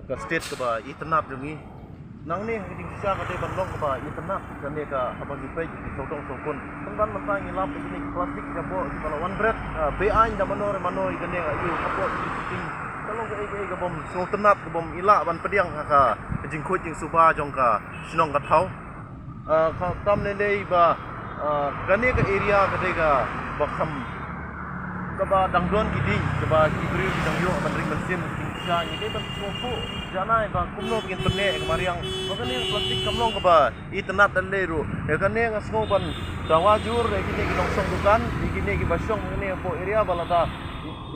ka state kaba itynnad jong ngi. Nangne ha ka jingshisha ka dei ban long kaba itynnad kane ka haba ngi peit ki sawdong sawkun. Pynban mynta ngi lap ïa kine ki plastik shapoh kiba la wan bret, ah, beaiñ da mano re mano ïa kane ka ïa shapoh ki ting. Ka long kaei kaei kabym sngewtynnad, kabym i lah ban pdiang ha ka jingkhuid jingsuba jong ka shnong ka thaw. Ah, khamtam lei lei ba, ah, kane ka area ka dei kaba kham, kaba dang don ki dieng kaba ki briew ki dang ïoh ban ring ban shim. Ka ngi dei ban sngewthuh janai ba kumno ba ngin pyneh ka mariang ba kane ka plastik kam long kaba itynnad lei lei ruh. Ïa kane nga sngew ban dawa jur ïa kine ki nongshong dukan, ïa kine kiba shong kane hapoh area ba lada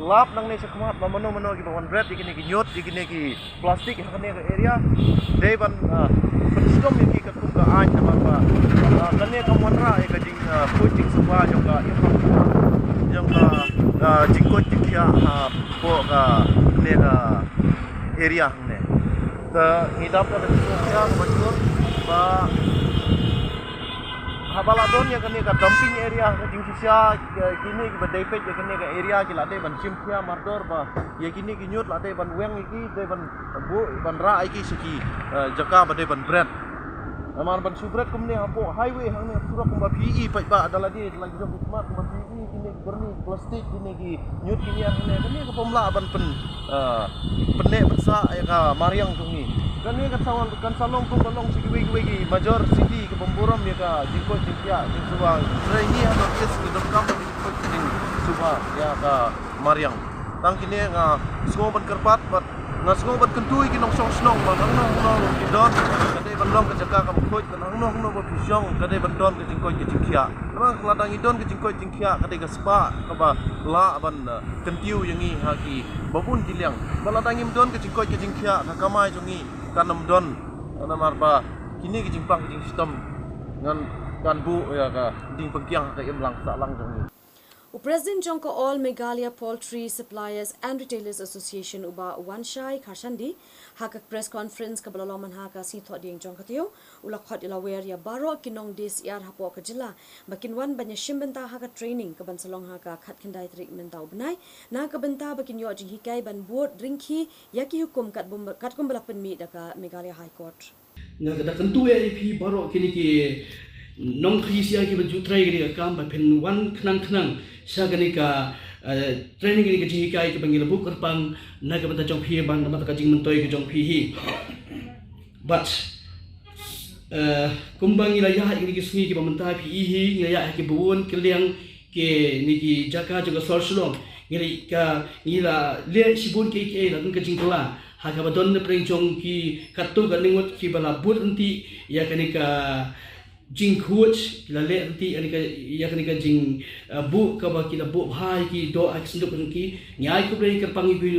lap nangne shakhmat ba mano mano kiba wan bret ïa kine ki ñiut, ïa kine ki plastik ha kane ka area, dei ban, ah, pynshitom ïa ki katkum ka aiñ namar ba, ah, kane kam wanrah ïa ka jing, ah, khuid jingsuba jong ka, jong ka, ah, jingkhuid jingkhiah hapoh kane ka area hangne. Te ngi dap da ka jingkhuid jingkhiah kaba jur ba haba la don ïa kane ka dumping area ka jingshisha, eh, kine kiba dei peit ïa kane ka area ki la dei ban shim khia mardor ba ïa kine ki ñiut la dei ban weng ïa ki, dei ban buh ban rah ïa ki sha ki, eh, jaka ba dei ban bret. Namar ban shu bret kumne hapoh highway hangne surok kumba phi i paidbah da lade da la ki jong ki khmat kumba phi i kine ki byrni ki plastik kine ki ñiut kine hangne kane ka pom lah ban pyn, eh, pynneh pynsah ïa ka mariang jong ngi. Kane ka sa kan sa long kumba long sha kiwei kiwei ki major city kabym burom ïa ka jingkhuid jingkhiah jingsuba. Hynrei ngi ha North East ngi donkam ka jingkhuid jingsuba ïa ka mariang. Tang kine nga sngew ban kyrpad bad nga sngew ban kyntu ïa ki nongshong shnong ba hangno hangno ruh phi don ka dei ban long ka jaka kaba khuid, bad hangno hangno ba phi shong ka dei ban don ka jingkhuid ka jingkhiah. Namar lada ngi don ka jingkhuid jingkhiah ka dei ka spah kaba lah ban, eh, kyntiew ïa ngi ha kiba bun ki liang. Bad lada ngim don ka jingkhuid ka jingkhiah ka kamai jong ngi kan ym don. Namar ba kine ki jingpang ki jingshitom ngan kan buh ïa ka jingpyngkiang ha ka imlang sahlang jong ngi. U President jong ka All Meghalaya Poultry Suppliers and Retailers Association u Bah Wanshai Kharshandi ha ka press conference kaba la long mynha ka Sngi Thohdieng jong ka taïew u la khot ïa la wer ïa baroh ki nongdie syiar hapoh ka jylla ba kin wan ban ïashim bynta ha ka training kaban sa long ha ka khatkhyndai tarik mynta u bnai na ka bynta ba kin ïoh jinghikai ban bud ryngkhie ïa ki hukum katbym, katkum ba la pynmih da ka Meghalaya High Court. Nga ka da kyntu ïa phi baroh kine ki nongkhaii syiar kiba ju trei kane ka kam ba phin wan khnang khnang sha kane ka, eh, training kane ka jinghikai kaba ngi la buh kyrpang na ka bynta jong phi ban namar ka jingmyntoi ka jong phi hi. Bad, eh, kumba ngi la ïaid kine ki sngi kiba mynta phi i hi ngi la ïaid ha ki bun ki liang kine ki jaka jong ka sor Shillong. Ngi la ka, ngi la leh shibun kiei kiei la don ka jingkylla ha kaba don na pdeng jong ki katto katne ngut kiba la bud ryntih ïa kane ka jingkhuid, ki la leh ryntih ïa kane ka, ïa kane ka jing, eh, buh kaba ki la buh bha ïa ki doh ha ki synduk jong ki. Ngi ai khublei kyrpang ïa phi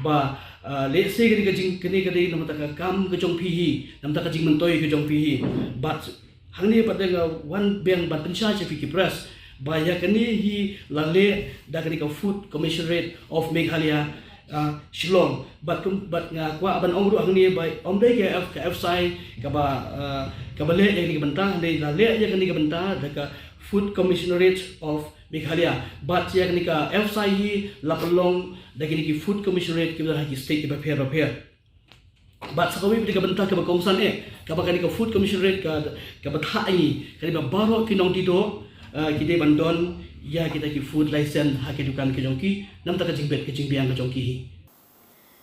ba, eh, lehse kane ka jing, kane ka dei namar ka kam ka jong phi hi, namar ka jingmyntoi ka jong phi hi. Bad hangne pat nga wan biang ban pynshai sha phi ki press ba ïa kane hi la leh da kane ka Food Commissionerate of Meghalaya, ah, Shillong. Bad kum, bad nga kwah ban ong ruh hangne ba ym dei ka F, ka FSSAI kaba, ah, kaba leh ïa kane ka bynta, hynrei la leh ïa kane ka bynta da ka Food Commissionerate of Meghalaya. Bad ïa kane ka FSSAI hi la pynlong da kine ki Food Commissionerate kiba don ha ki state kiba pher bapher. Bad sa kawei pat ka bynta kaba kongsan eh, kaba kane ka Food Commissionerate ka, kaba thah ïa ngi, kane ba baroh ki nongdie doh, eh, ki dei ban don ïa kita ki food license ha ki dukan ki jong ki, namar ka jingbit ka jingbiang ka jong ki hi.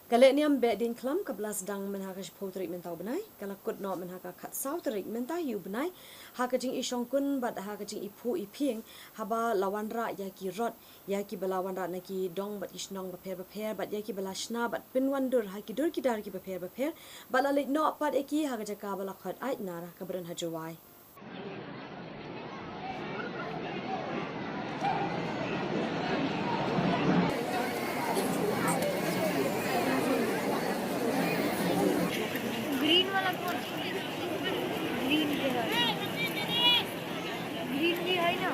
Ka lehniam Behdeiñkhlam kaba la sdang mynha ka shiphew tarik mynta u bnai, ka la kut noh mynha ka khatsaw tarik mynta hi u bnai, ha ka jingïashongkun bad ha ka jingïaphuh ïaphieng, haba la wanrah ïa ki rot, ïa kiba la wanrah na ki dong bad ki shnong bapher bapher, bad ïa kiba la shna bad pynwandur ha ki dur ki dar kiba pher bapher, bad la leit noh pat ïa ki ha ka jaka ba la khot Aitnar kaba don ha Jowai. Green वाला कौन? Green के है। Green भी है ना?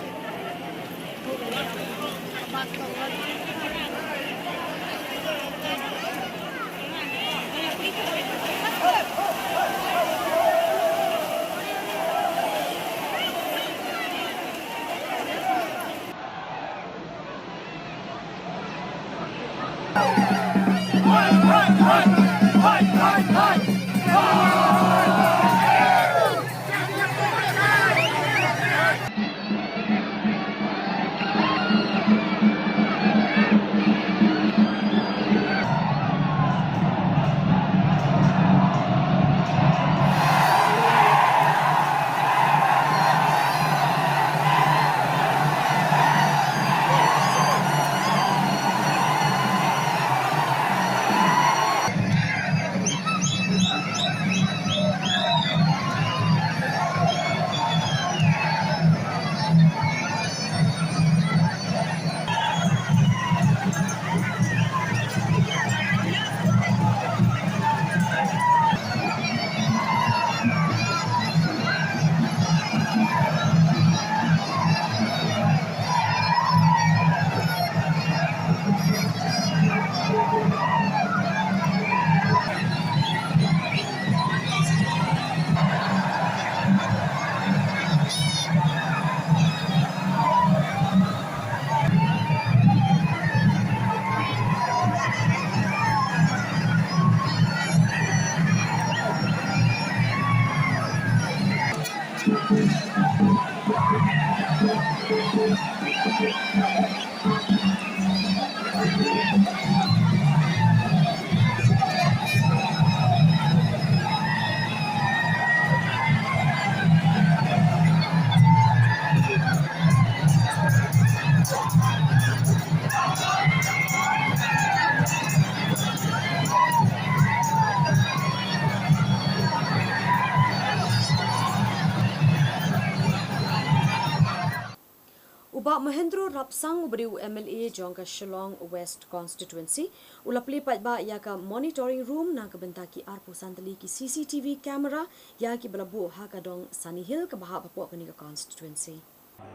U Bah Mohendro Rapsang uba dei u M L A jong ka Shillong West Constituency, u la plie paidbah ïa ka monitoring room na ka bynta ki arphew san tylli ki C C T V camera ïa kiba la buh ha ka dong Sunny Hill kaba hap hapoh kane ka constituency.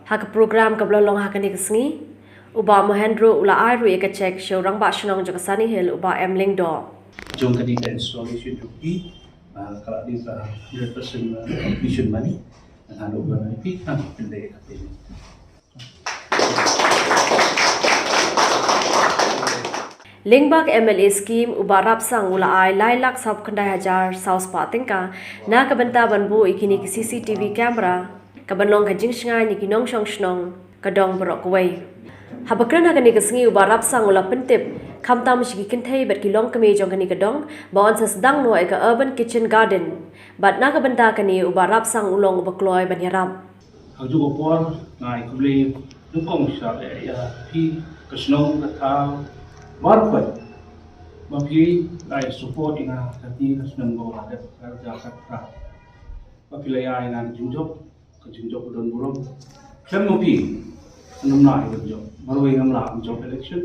Ha ka program kaba la long ha kane ka sngi, u Bah Mohendro u la ai ruh ïa ka cheque sha u Rangbah Shnong jong ka Sunny Hill u Bah M Lyngdoh. Jong kane ka installation jong phi, ah, ka la dei ka hundred percent, ah, completion money. Nga duh ba na phi, ah, pynleit ka payment. Lyngba ka M L A scheme, u Bah Rapsang u la ai lai lak sawphew khyndai hajar saw spah tyngka na ka bynta ban buh ïa kine ki C C T V camera kaban long ka jingshngaiñ ïa ki nongshong shnong ka dong baroh kawei. Haba kren ha kane ka sngi, u Bah Rapsang u la pyntip khamtam sha ki kynthei bad ki longkmie jong kane ka dong ba yn sa sdang noh ïa ka Urban Kitchen Garden, bad na ka bynta kane u Bah Rapsang u long uba kloi ban ïarap. Ha kajuh ka por nga ai khublei nyngkong sha, eh, ïa phi ka shnong ka thaw baroh kawei ba phi la ai support ïa nga ha kane ka snem ba la dep ka rta ka rta. Ba phi la ai ïa nga ka jingjop, ka jingjop ka don burom. Khlem ma phi ngan ym lah ban jop, marwei ngam lah ban jop election.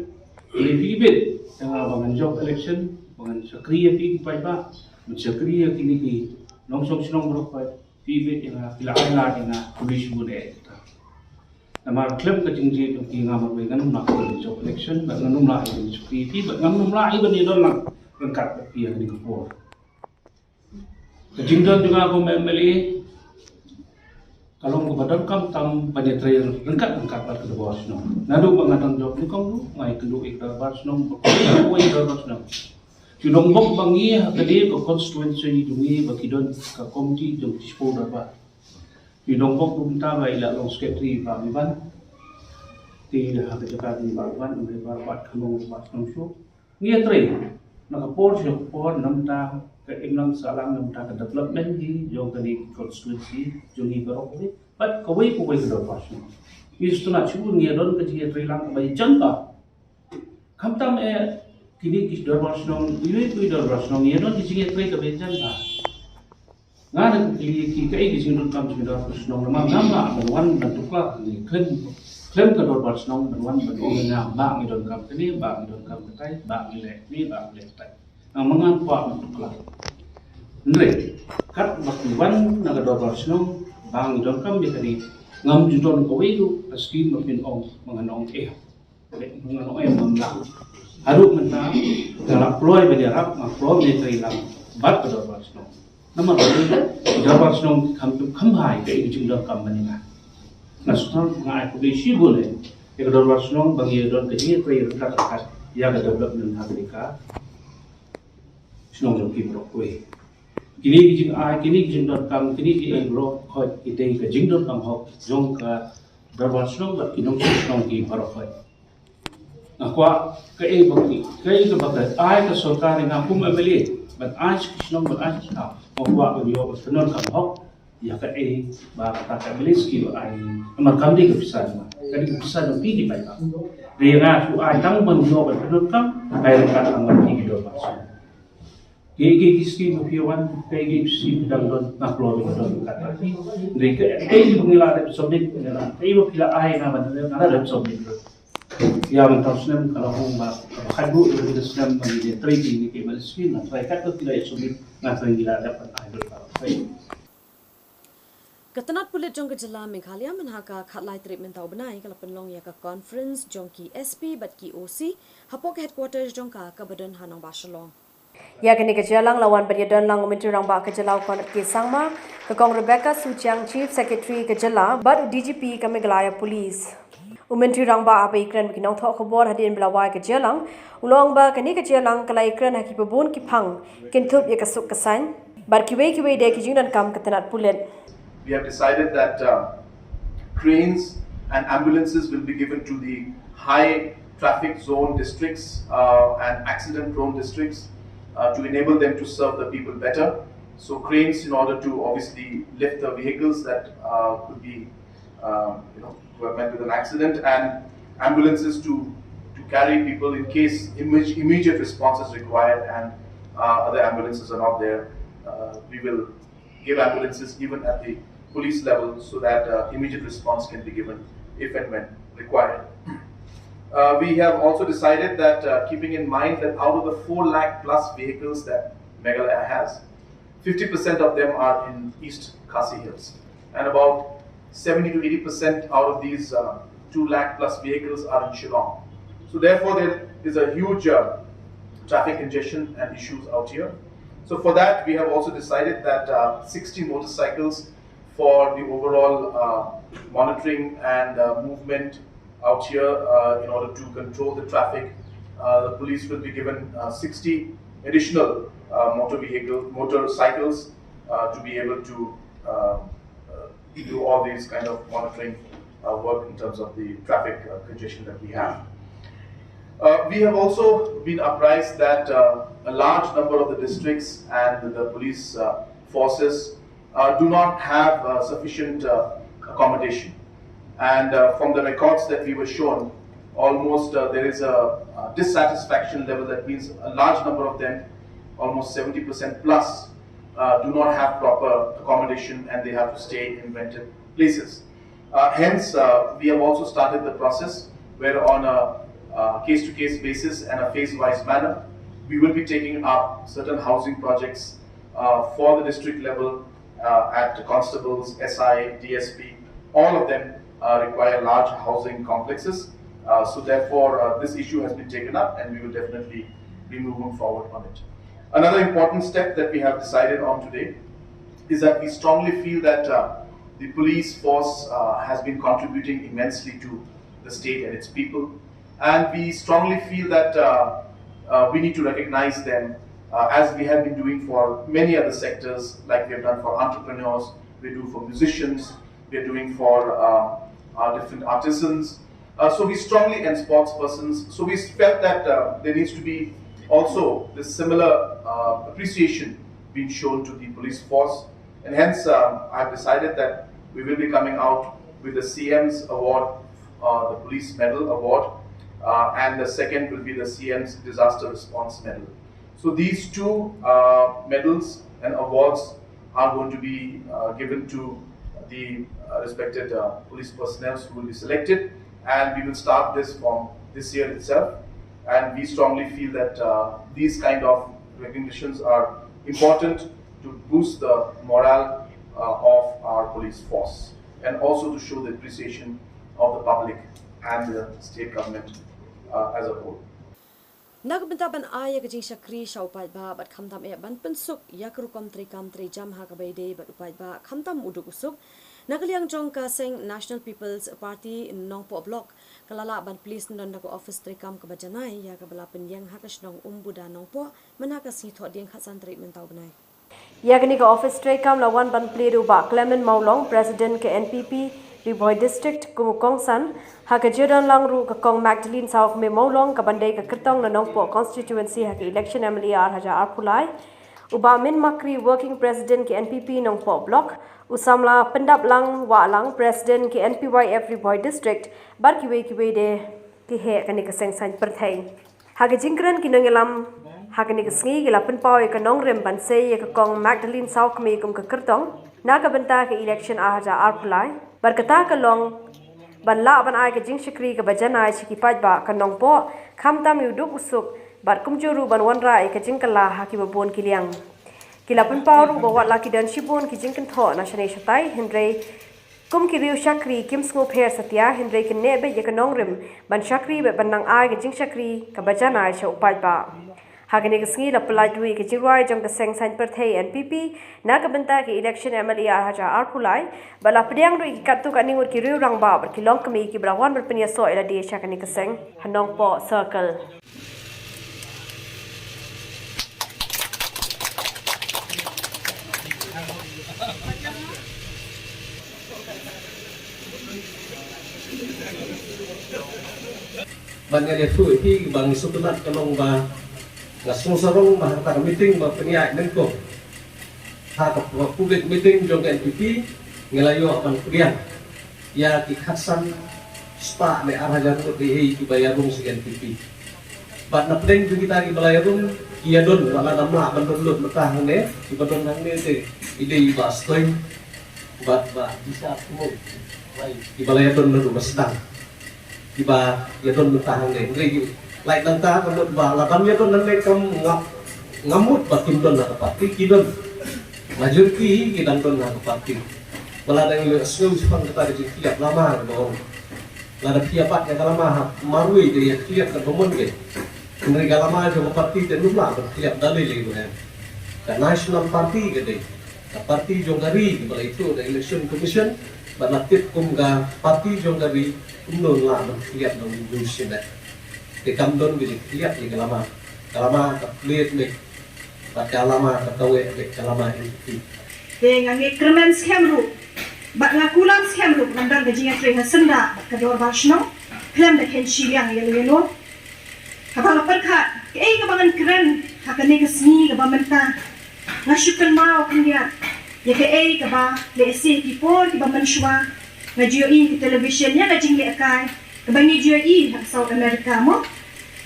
Lei phi bit ïa nga ba ngan jop election, ba ngan shakri ïa phi ki paidbah, ban shakri ïa kine ki nongshong shnong baroh kawei. Phi bit ïa nga, phi la ai lad ïa nga, khublei shibun eh. Namar khlem ka jingjied jong phi nga marwei ngan ym lah ban jop election, bad ngan ym lah ban shakri ïa phi, bad ngan ym lah ban ïadon lang ryngkat bad phi ha kane ka por. Ka jingdon jong nga kum M L A ka long kaba donkam tam ban ïatrei ryngkat ryngkat bad ka dorbar shnong. Naduh ba nga dang jop nyngkong ruh nga ïakynduh ïa ka dorbar shnong, ba kawei ka dorbar shnong. Shu dongbok ba ngi ha kane ka constituency jong ngi ba ki don ka komiti jong ki shiphew dorbar. Shu dongbok ruh mynta ba i la long secretary Bah Biban. Te ha ka jaka jong Bah Biban, Bah Biban, Bah Khanong, Bah Shnong shuh. Ngi ïatrei. Na ka por sha ka por, namar ka imlang sahlang, namar ka development hi jong kane ka constituency jong ngi baroh kawei, bad kawei kawei ka dorbar shnong. Ngi sngewtynnat shibun ngi don ka jingïatreilang kaba ïajan bha. Khamtam eh kine ki dorbar shnong, iwei pa iwei dorbar shnong ïa don ki jingïatrei kaba ïajan bha. Nga na kylli ki kaei ki jingdonkam jong ki dorbar shnong, namar ngam lah ban wan ban tuklar kane khlem, khlem ka dorbar shnong ban wan ban ong ïa nga ba ngi donkam kane, ba ngi donkam katai, ba ngi leh kane, ba ngi leh katai. Nga ma ngam kwah ban tuklar. Hynrei katba ki wan na ka dorbar shnong ba ngi donkam ïa kane, ngam ju don kawei ruh ka skim ba phin ong ba ngan ong eh. Ngan ong em, ngam lah. Haduh mynta nga la kloi ban ïarap, nga kloi ban ïatreilang bad ka dorbar shnong. Namar ba ki dorbar shnong ki kham, kham bha ïa ka jingdonkam ban ïa nga. Nga sngewthuh, nga ai khublei shibun ïa ka dorbar shnong ba ngi don ka jingïatrei ryngkat ryngkat ïa ka development ha kane ka shnong jong ki baroh kawei. Kine ki jingai, kine ki jingdonkam, kine ki ei baroh, hooid, ki dei ka jingdonkam hok jong ka dorbar shnong bad ki nongshong shnong ki baroh, hooid. Nga kwah kaei ba ki, kaei kaba ka ai ka sorkar ïa nga kum M L A ban ai sha ki shnong, ban ai sha ki thaw, nga kwah ban ïoh ban pyndonkam hok ïa kaei ba kata ka M L A skim ba ai. Namar kam dei ka pisa jong nga, ka dei ka pisa jong phi ki paidbah. Te nga shu ai tang ban ïoh ban pyndonkam, ai ryngkat lang bad phi ki dorbar shnong. Kaei kaei ki skim ba phi wan, kaei kaei ki skim dang don, nga kloi ban don ryngkat bad phi. Hynrei kaei kaei ba ngi la dep submit, ngi la, kaei ba phi la ai nga ban don, nga la dep submit. Ïa mynta u snem ka la hung ba, ba khatduh ïa ka snem ba ngi ïatrei ïa kine ki M L A skim, nga trai katba phi la ïa submit, nga trai ngi la dep ban ai lut. Ka tnat pulit jong ka jylla Meghalaya mynha ka khatlai tarik mynta u bnai ka la pynlong ïa ka conference jong ki S P bad ki O C hapoh ka headquarters jong ka kaba don ha Nongbah Shillong. Ïa kane ka jingïalang la wan ban ïadon lang u Myntri Rangbah ka jylla u Conrad K Sangma, ka Kong Rebecca Suchiang, Chief Secretary ka jylla, bad u D G P ka Meghalaya Police. U Myntri Rangbah haba ïakren bad ki nongthoh khubor hadien ba la wai ka jingïalang, u la ong ba kane ka jingïalang ka la ïakren ha kiba bun ki phang, kynthup ïa ka suk ka saiñ bad kiwei kiwei de ki jingdonkam ka tnat pulit. We have decided that uh, cranes and ambulances will be given to the high traffic zone districts uh, and accident prone districts uh, to enable them to serve the people better. So cranes in order to obviously lift the vehicles that uh, could be um, you know, were met with an accident, and ambulances to, to carry people in case immediate response is required and uh, other ambulances are not there. Uh, we will give ambulances even at the police level so that uh, immediate response can be given if and when required. Uh, we have also decided that uh, keeping in mind that out of the four lakh plus vehicles that Meghalaya has, fifty percent of them are in East Khasi Hills, and about seventy to eighty percent out of these uh, two lakh plus vehicles are in Shillong. So therefore, there is a huge uh, traffic congestion and issues out here. So for that, we have also decided that uh, sixty motorcycles for the overall uh, monitoring and uh, movement out here uh, in order to control the traffic. Uh, the police will be given uh, sixty additional uh, motor vehicle, motorcycles uh, to be able to uh, uh, do all these kind of monitoring uh, work in terms of the traffic uh, congestion that we have. Uh, we have also been apprised that uh, a large number of the districts and the police uh, forces uh, do not have uh, sufficient uh, accommodation. And uh, from the records that we were shown, almost uh, there is a, a dissatisfaction level. That means a large number of them, almost seventy percent plus, uh, do not have proper accommodation and they have to stay in rented places. Uh, hence, uh, we have also started the process where on a case-to-case basis and a phase-wise manner, we will be taking up certain housing projects uh, for the district level uh, at the constables, S I, D S P, all of them uh, require large housing complexes. Uh, so therefore, uh, this issue has been taken up and we will definitely be moving forward on it. Another important step that we have decided on today is that we strongly feel that uh, the police force uh, has been contributing immensely to the state and its people. And we strongly feel that uh, uh, we need to recognize them uh, as we have been doing for many other sectors, like we have done for entrepreneurs, we do for musicians, we are doing for uh, our different artisans. Uh, so we strongly, and sports persons, so we felt that uh, there needs to be Also, this similar uh, appreciation being shown to the police force, and hence um, I have decided that we will be coming out with the C M's award, uh, the Police Medal Award, uh, and the second will be the C M's Disaster Response Medal. So these two uh, medals and awards are going to be uh, given to the uh, respected uh, police personnel who will be selected, and we will start this from this year itself. And we strongly feel that uh, these kind of recognitions are important to boost the morale uh, of our police force and also to show the appreciation of the public and the state government uh, as a whole. Na ka bynta ban ai ïa ka jingshakri sha u paidbah bad khamtam eh ban pynsuk ïa ka rukom treikam treijam ha kaba ïadei bad u paidbah khamtam u duk u suk, na ka liang jong ka seng National People's Party Nongpoh Block ka la lah ban plie syndon da ka ophis treikam kaba janai ïa kaba la pynïeng ha ka shnong Umbuda Nongpoh mynha ka sngi Thohdieng khatsan tarik mynta u bnai. Ïa kane ka ophis treikam la wan ban plie da u Bah Clement Mawlong, President ka N P P Ri Bhoi District kum u kongsan. Ha ka jingdon lang ruh ka Kong Magdalene Sawkmie Mawlong kaban dei ka kyrtong na Nongpoh Constituency ha ka election M L A ar hajar arphew lai. U Bah Min Makri, Working President ka N P P Nongpoh Block, u samla Pyndaplang Wahlang, President ka N P Y F Ri Bhoi District, bad kiwei kiwei de ki heh kane ka seng saiñ pyrthei. Ha ka jingkren ki nongïalam ha kane ka sngi ki la pynpaw ïa ka nongrim ban sei ïa ka Kong Magdalene Sawkmie kum ka kyrtong na ka bynta ka election ar hajar arphew lai. Bad kata ka long ban lah ban ai ka jingshakri kaba janai sha ki paidbah ka Nongpoh khamtam ïa u duk u suk bad kumjuh ruh ban wanrah ïa ka jingkylla ha kiba bun ki liang. Ki la pynpaw ruh ba wat la ki don shibun ki jingkynthoh na shane shatai, hynrei kum ki riew shakri kim sngewpher satia, hynrei kin neh beit ïa ka nongrim ban shakri bad ban nang ai ka jingshakri kaba janai sha u paidbah. Ha kane ka sngi la pyllait ruh ïa ka jingrwai jong ka seng saiñ pyrthei N P P na ka bynta ka election M L A ar hajar arphew lai, bad la pdiang ruh ïa ki katto katne ngut ki riew rangbah bad ki longkmie kiba la wan ban pynïasoh ïa lade sha kane ka seng ha Nongpoh Circle. Ban ïa leh phi ba ngi sngewtynnat ka long ba nga sngewsarong ba ha kata ka meeting ba pynïaid nyngkong ha ka public meeting jong ka N P P ngi la ïoh ban pdiang ïa ki khatsan spah ne ar hajar ngut dei kiba ïarung sha ka N P P. Bad na pdeng jong kita kiba la ïarung ki ïadon, wat la dang lah ban don lut mynta hangne, kiba don hangne te i dei i Bah Stoiñ bad Bah Jisha Tmung. Kiba la ïadon naduh ba sdang, kiba ïadon mynta hangne. Hynrei ki lait nangta ka mut ba la dang ïadon hangne kam ngam, ngam mut ba kim don ha ka party, ki don. Majority ki dang don ha ka party. Ba la dang ïoh sngewsarong kata ka jingkhylliap lama kaba ong. Lada phi ïa bat ïa ka lama ha marwei te ïa khylliap da ka mon ke. Hynrei ka lama jong ka party te ym lah ban khylliap da lei lei ruh em. Ka National Party ka dei ka party jong ka ri kaba la ithuh da Election Commission bad la tip kum ka party jong ka ri, kumno lah ban khylliap da u shisha. Te kam don ka jingkhylliap ïa ka lama. Ka lama ka plie beit bad ka lama ka kaweh beit, ka lama N P P. Te nga ngeit kyrmen skhem ruh bad nga kulam skhem ruh ban don ka jingïatrei ha syndah bad ka dorbar shnong khlem da khein shiliang ïa lano ïano. Haba nga pyrkhat kaei kaba ngan kren ha kane ka sngi kaba mynta, nga shu kynmaw khyndiat ïa kaei kaba lehse ki por kiba mynshuwa nga ju ïohi ha ka television ïa ka jinglehkai kaba ngi ju ïohi ha ka South America mo.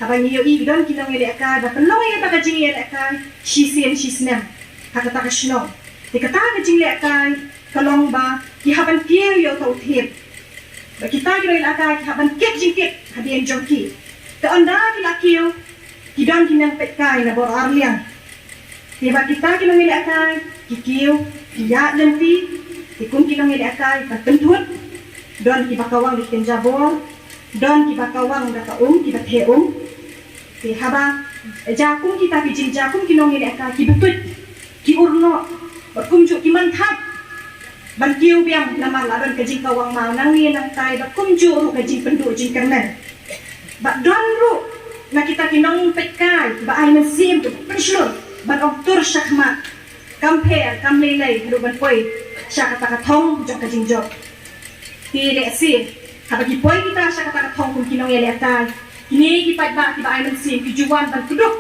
Haba ngi ïohi ki don ki nongïalehkai ba pynlong ïa kata ka jingïalehkai shisien shisnem ha kata ka shnong. Te kata ka jinglehkai ka long ba ki hap ban kiew ïa uta u thied. Ba kita ki nongïalehkai ki hap ban kit jingkit hadien jong ki. Te ynda ki la kiew ki don ki nongpeitkai na bor arliang. Te ba kita ki nongïalehkai ki kiew, ki ïaid lynti, te kum ki nongïalehkai ban pynthut. Don kiba kawang da ki kynja bor, don kiba kawang da ka um, kiba theh um. Te haba ja kum kita ki jingjia kum ki nongïalehkai kiba tuid, ki urnoh bad kumjuh ki manthap ban kiew biang namar la don ka jingkawang maw nangne nangtai bad kumjuh ruh ka jingpynduh jingkyrmen. Bad don ruh na kita ki nongpeitkai ba ai mynsiem kiba pynshlur ban ong tur shakhmat, kam pher kam lei lei haduh ban poi sha kata ka thong jong ka jingjop. Te lehse haba ki poi kita sha kata ka thong kum ki nongïalehkai, kine ki paidbah kiba ai mynsiem ki ju wan ban kdup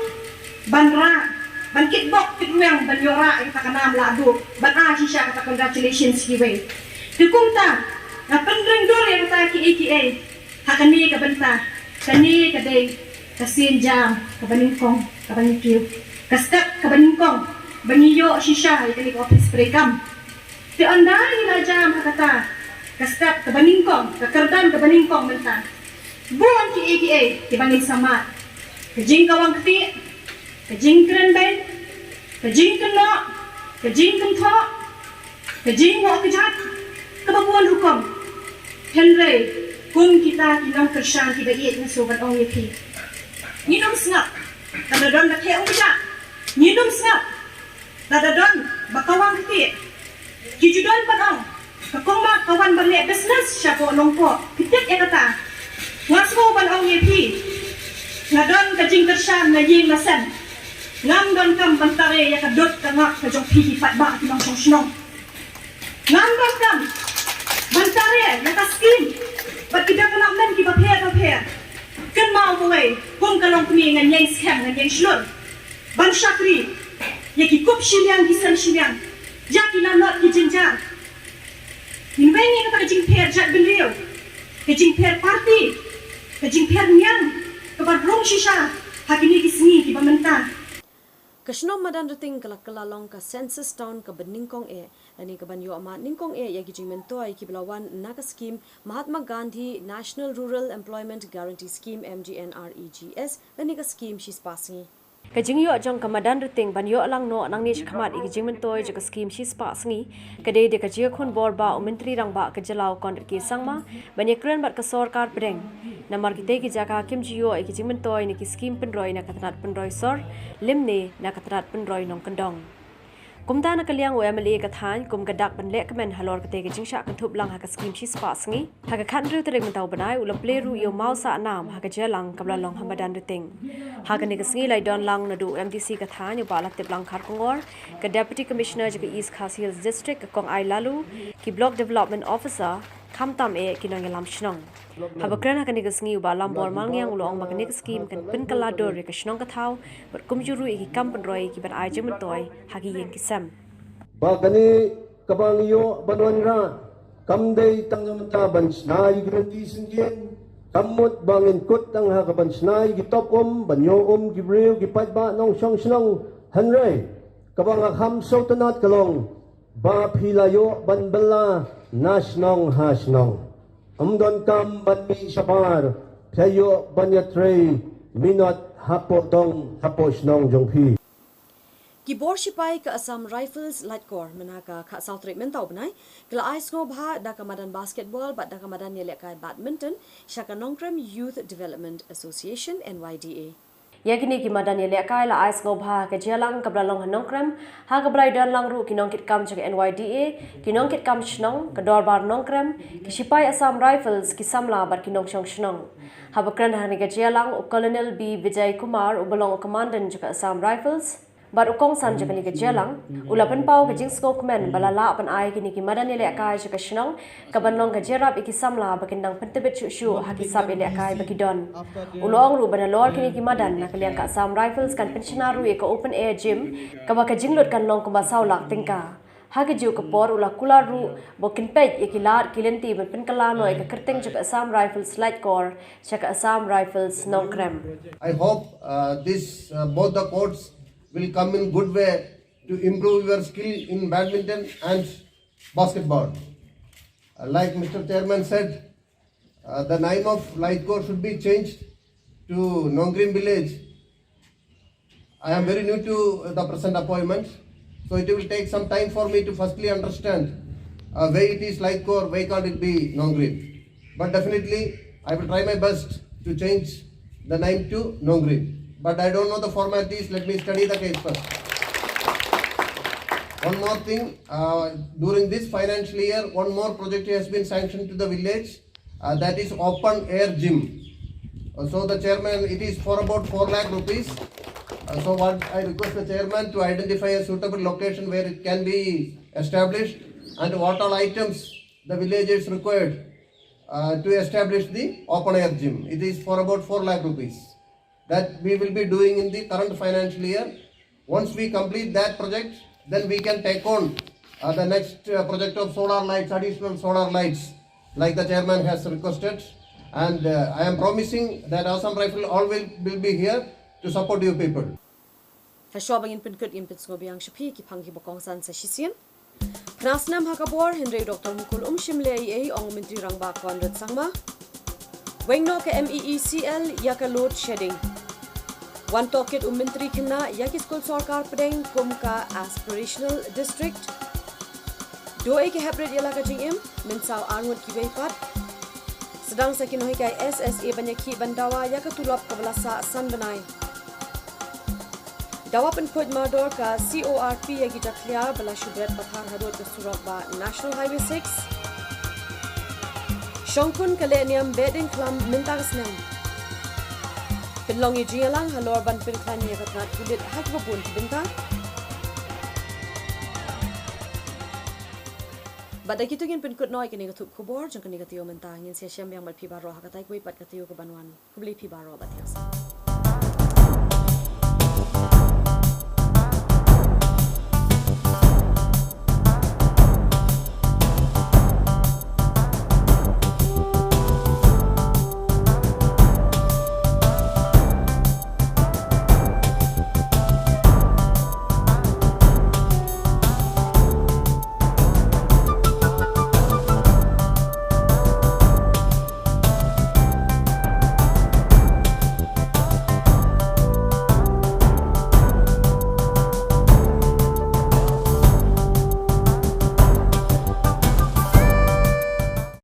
Ban rah, ban kitbok kitrwiang, ban ïoh rah ïa kata ka nam la duk, ban ai shisha kata congratulations kiwei. Te kumta, nga pynrem dur ïa kata kiei kiei ha kane ka bynta. Kane ka dei ka sienjam kaba nyngkong kaba ngi kiew, ka step kaba nyngkong ba ngi ïoh shisha ïa kane ka office treikam. Te ynda ngi la jam ha kata ka step kaba nyngkong, ka kyrdan kaba nyngkong mynta, bun kiei kiei kiba ngin sa mad. Ka jingkawang ktieh, ka jingkren beiñ, ka jingkynnoh, ka jingkynthoh, ka jingwoh kjat, kaba bun rukom. Hynrei kum kita ki nongkyrshan kiba ïeit, nga sngewbha ban ong ïa phi, ngin ym sngap lada don ba theh umkjat. Ngin ym sngap lada don ba kawang ktieh. Ki ju don ban ong, ka kong Mat ka wan ban leh business shapoh Nongpoh. Phi tip ïa kata? Nga sngew ban ong ïa phi, nga don ka jingkyrshan na ïing na sem. Ngam donkam ban tare ïa ka dud ka ngap ka jong phi ki paidbah ki nongshong shnong. Ngam donkam ban tare ïa ka skim bad ki development kiba pher bapher. Kynmaw kawei, kum ka longkmie ngan ïeng skhem, ngan ïeng shlur ban shakri ïa ki kup shiliang ki sem shiliang, ïa ki lanot ki jynjar. Ngin weng ïa kata ka jingpher jaitbynriew, ka jingpher party, ka jingpher niam kaba rung shisha ha kine ki sngi kiba mynta. Ka shnong Madanrting ka la kylla long ka census town kaba nyngkong eh, lane kaban ïoh mad nyngkong eh ïa ki jingmyntoi kiba la wan na ka skim Mahatma Gandhi National Rural Employment Guarantee Scheme, M G N R E G S, lane ka skim shispah sngi. Ka jingïoh jong ka Madanrting ban ïoh lang noh nangne shakhmat ïa ki jingmyntoi jong ka skim shispah sngi ka dei da ka jingïakhun bor ba u Myntri Rangbah ka jylla u Conrad K Sangma ban ïakren bad ka sorkar pdeng. Namar kitei ki jaka kim ju ïoh ïa ki jingmyntoi na ki skim pynroi na ka tnat pynroi sor lymne na ka tnat pynroi nongkyndong. Kumta na ka liang u M L A ka thaiñ, kum ka dak ban lehkmen halor katei ka jingshah kynthup lang ha ka skim shispah sngi, ha ka khathynriew tarik mynta u bnai u la plie ruh ïa u mawsah nam ha ka jingïalang kaba la long ha Madanrting. Ha kane ka sngi la ïadon lang naduh u M D C ka thaiñ u Bah Latiplang Kharkongor, ka Deputy Commissioner jong ka East Khasi Hills District ka Kong Ai Laloo, ki Block Development Officer, khamtam eh ki nongïalam shnong. Haba kren ha kane ka sngi u Bah Lambor Malngiang u la ong ba kane ka skim kan pynkylla dur ïa ka shnong ka thaw bad kumjuh ruh ïa ki kam pynroi kiban ai jingmyntoi ha ki ïing ki sem. Ba kane kaba ngi ïoh ban wanrah kam dei tang namar ban shna ïa ki lynti syngkien, kam mut ba ngin kut tang ha kaban shna ïa ki top um ban ïoh um ki briew ki paidbah nongshong shnong, hynrei kaba nga kham sngewtynnat ka long ba phi la ïoh ban bylla na shnong ha shnong. Ym donkam ban mih shabar, phi ïoh ban ïatrei minot hapoh dong hapoh shnong jong phi. Ki bor shipai ka Assam Rifles Laitkor mynta ka khatsaw tarik mynta u bnai ki la ai sngewbha da ka madan basketball bad da ka madan ïalehkai badminton sha ka Nongkrem Youth Development Association, N Y D A. Ïa kine ki madan ïalehkai la ai sngewbha ha ka jingïalang kaba la long ha Nongkrem, ha kaba la ïadon lang ruh ki nongkitkam jong ka N Y D A, ki nongkitkam shnong, ka Dorbar Nongkrem, ki shipai Assam Rifles, ki samla bad ki nongshong shnong. Haba kren ha kane ka jingïalang u Colonel B Vijay Kumar uba long u Commandant jong ka Assam Rifles bad u kongsan jong kane ka jingïalang, u la pynpaw ka jingsngewkmen ba la lah ban ai kine ki madan ïalehkai sha ka shnong kaban long ka jingïarap ïa ki samla ba kin nang pyntbit shuh shuh ha ki sap ïalehkai ba ki don. U la ong ruh ba nalor kine ki madan, na ka liang ka Assam Rifles kan pynshna ruh ïa ka open air gym kaba ka jinglut kan long kumba saw lak tyngka. Ha kajuh ka por u la kular ruh ba kin peit ïa ki lad ki lynti ban pynkylla noh ïa ka kyrteng jong ka Assam Rifles Laitkor sha ka Assam Rifles Nongkrem. I hope uh, this uh, both the courts will come in good way to improve your skill in badminton and basketball. Uh, like Mister Chairman said, uh, the name of Laitkor should be changed to Nongkrem Village. I am very new to the present appointment, so it will take some time for me to firstly understand uh, why it is Laitkor, why can't it be Nongkrem. But definitely, I will try my best to change the name to Nongkrem. But I don't know the formalities. Let me study the case first. One more thing, uh, during this financial year, one more project has been sanctioned to the village, uh, that is open air gym. Uh, so the chairman, it is for about four lakh rupees. Uh, so what I request the chairman to identify a suitable location where it can be established and what all items the village is required uh, to establish the open air gym. It is for about four lakh rupees. that we will be doing in the current financial year. Once we complete that project, then we can take on uh, the next uh, project of solar lights, additional solar lights, like the chairman has requested. And uh, I am promising that Assam Rifle always will be here to support you people. Hashwa ba ngin pynkut ngin pynsngew biang sha phi ki phang kiba kongsan sa shisien. Phna snem ha ka bor, hynrei u Doctor Mukul um shim leh ei ei, ong u Myntri Rangbah Conrad Sangma. Weng noh ka M E E C L ïa ka load shedding. Wan tohkit u Myntri Khynnah ïa ki skul sorkar pdeng kum ka aspirational district. Duh ei ki heprit ïa la ka jingim, mynsaw ar ngut kiwei pat. Sdang sa ki nonghikai S S A ban ïakhih ban dawa ïa ka tulop kaba la sah san bnai. Dawa pynkhuid mardor ka C O R P ïa ki jakhlia ba la shu bret pathar harud ka surok ba National Highway six. Shongkun ka lehniam Behdeiñkhlam mynta ka snem. Pynlong ïa jingïalang halor ban pynkhlaiñ ïa ka tnat pulit ha kiba bun ki bynta. Bad da kito ngin pynkut noh ïa kane ka thup khubor jong kane ka taïew mynta. Ngin sa ïashem biang bad phi baroh ha katai kawei pat ka taïew kaban wan. Khublei phi baroh bad ïa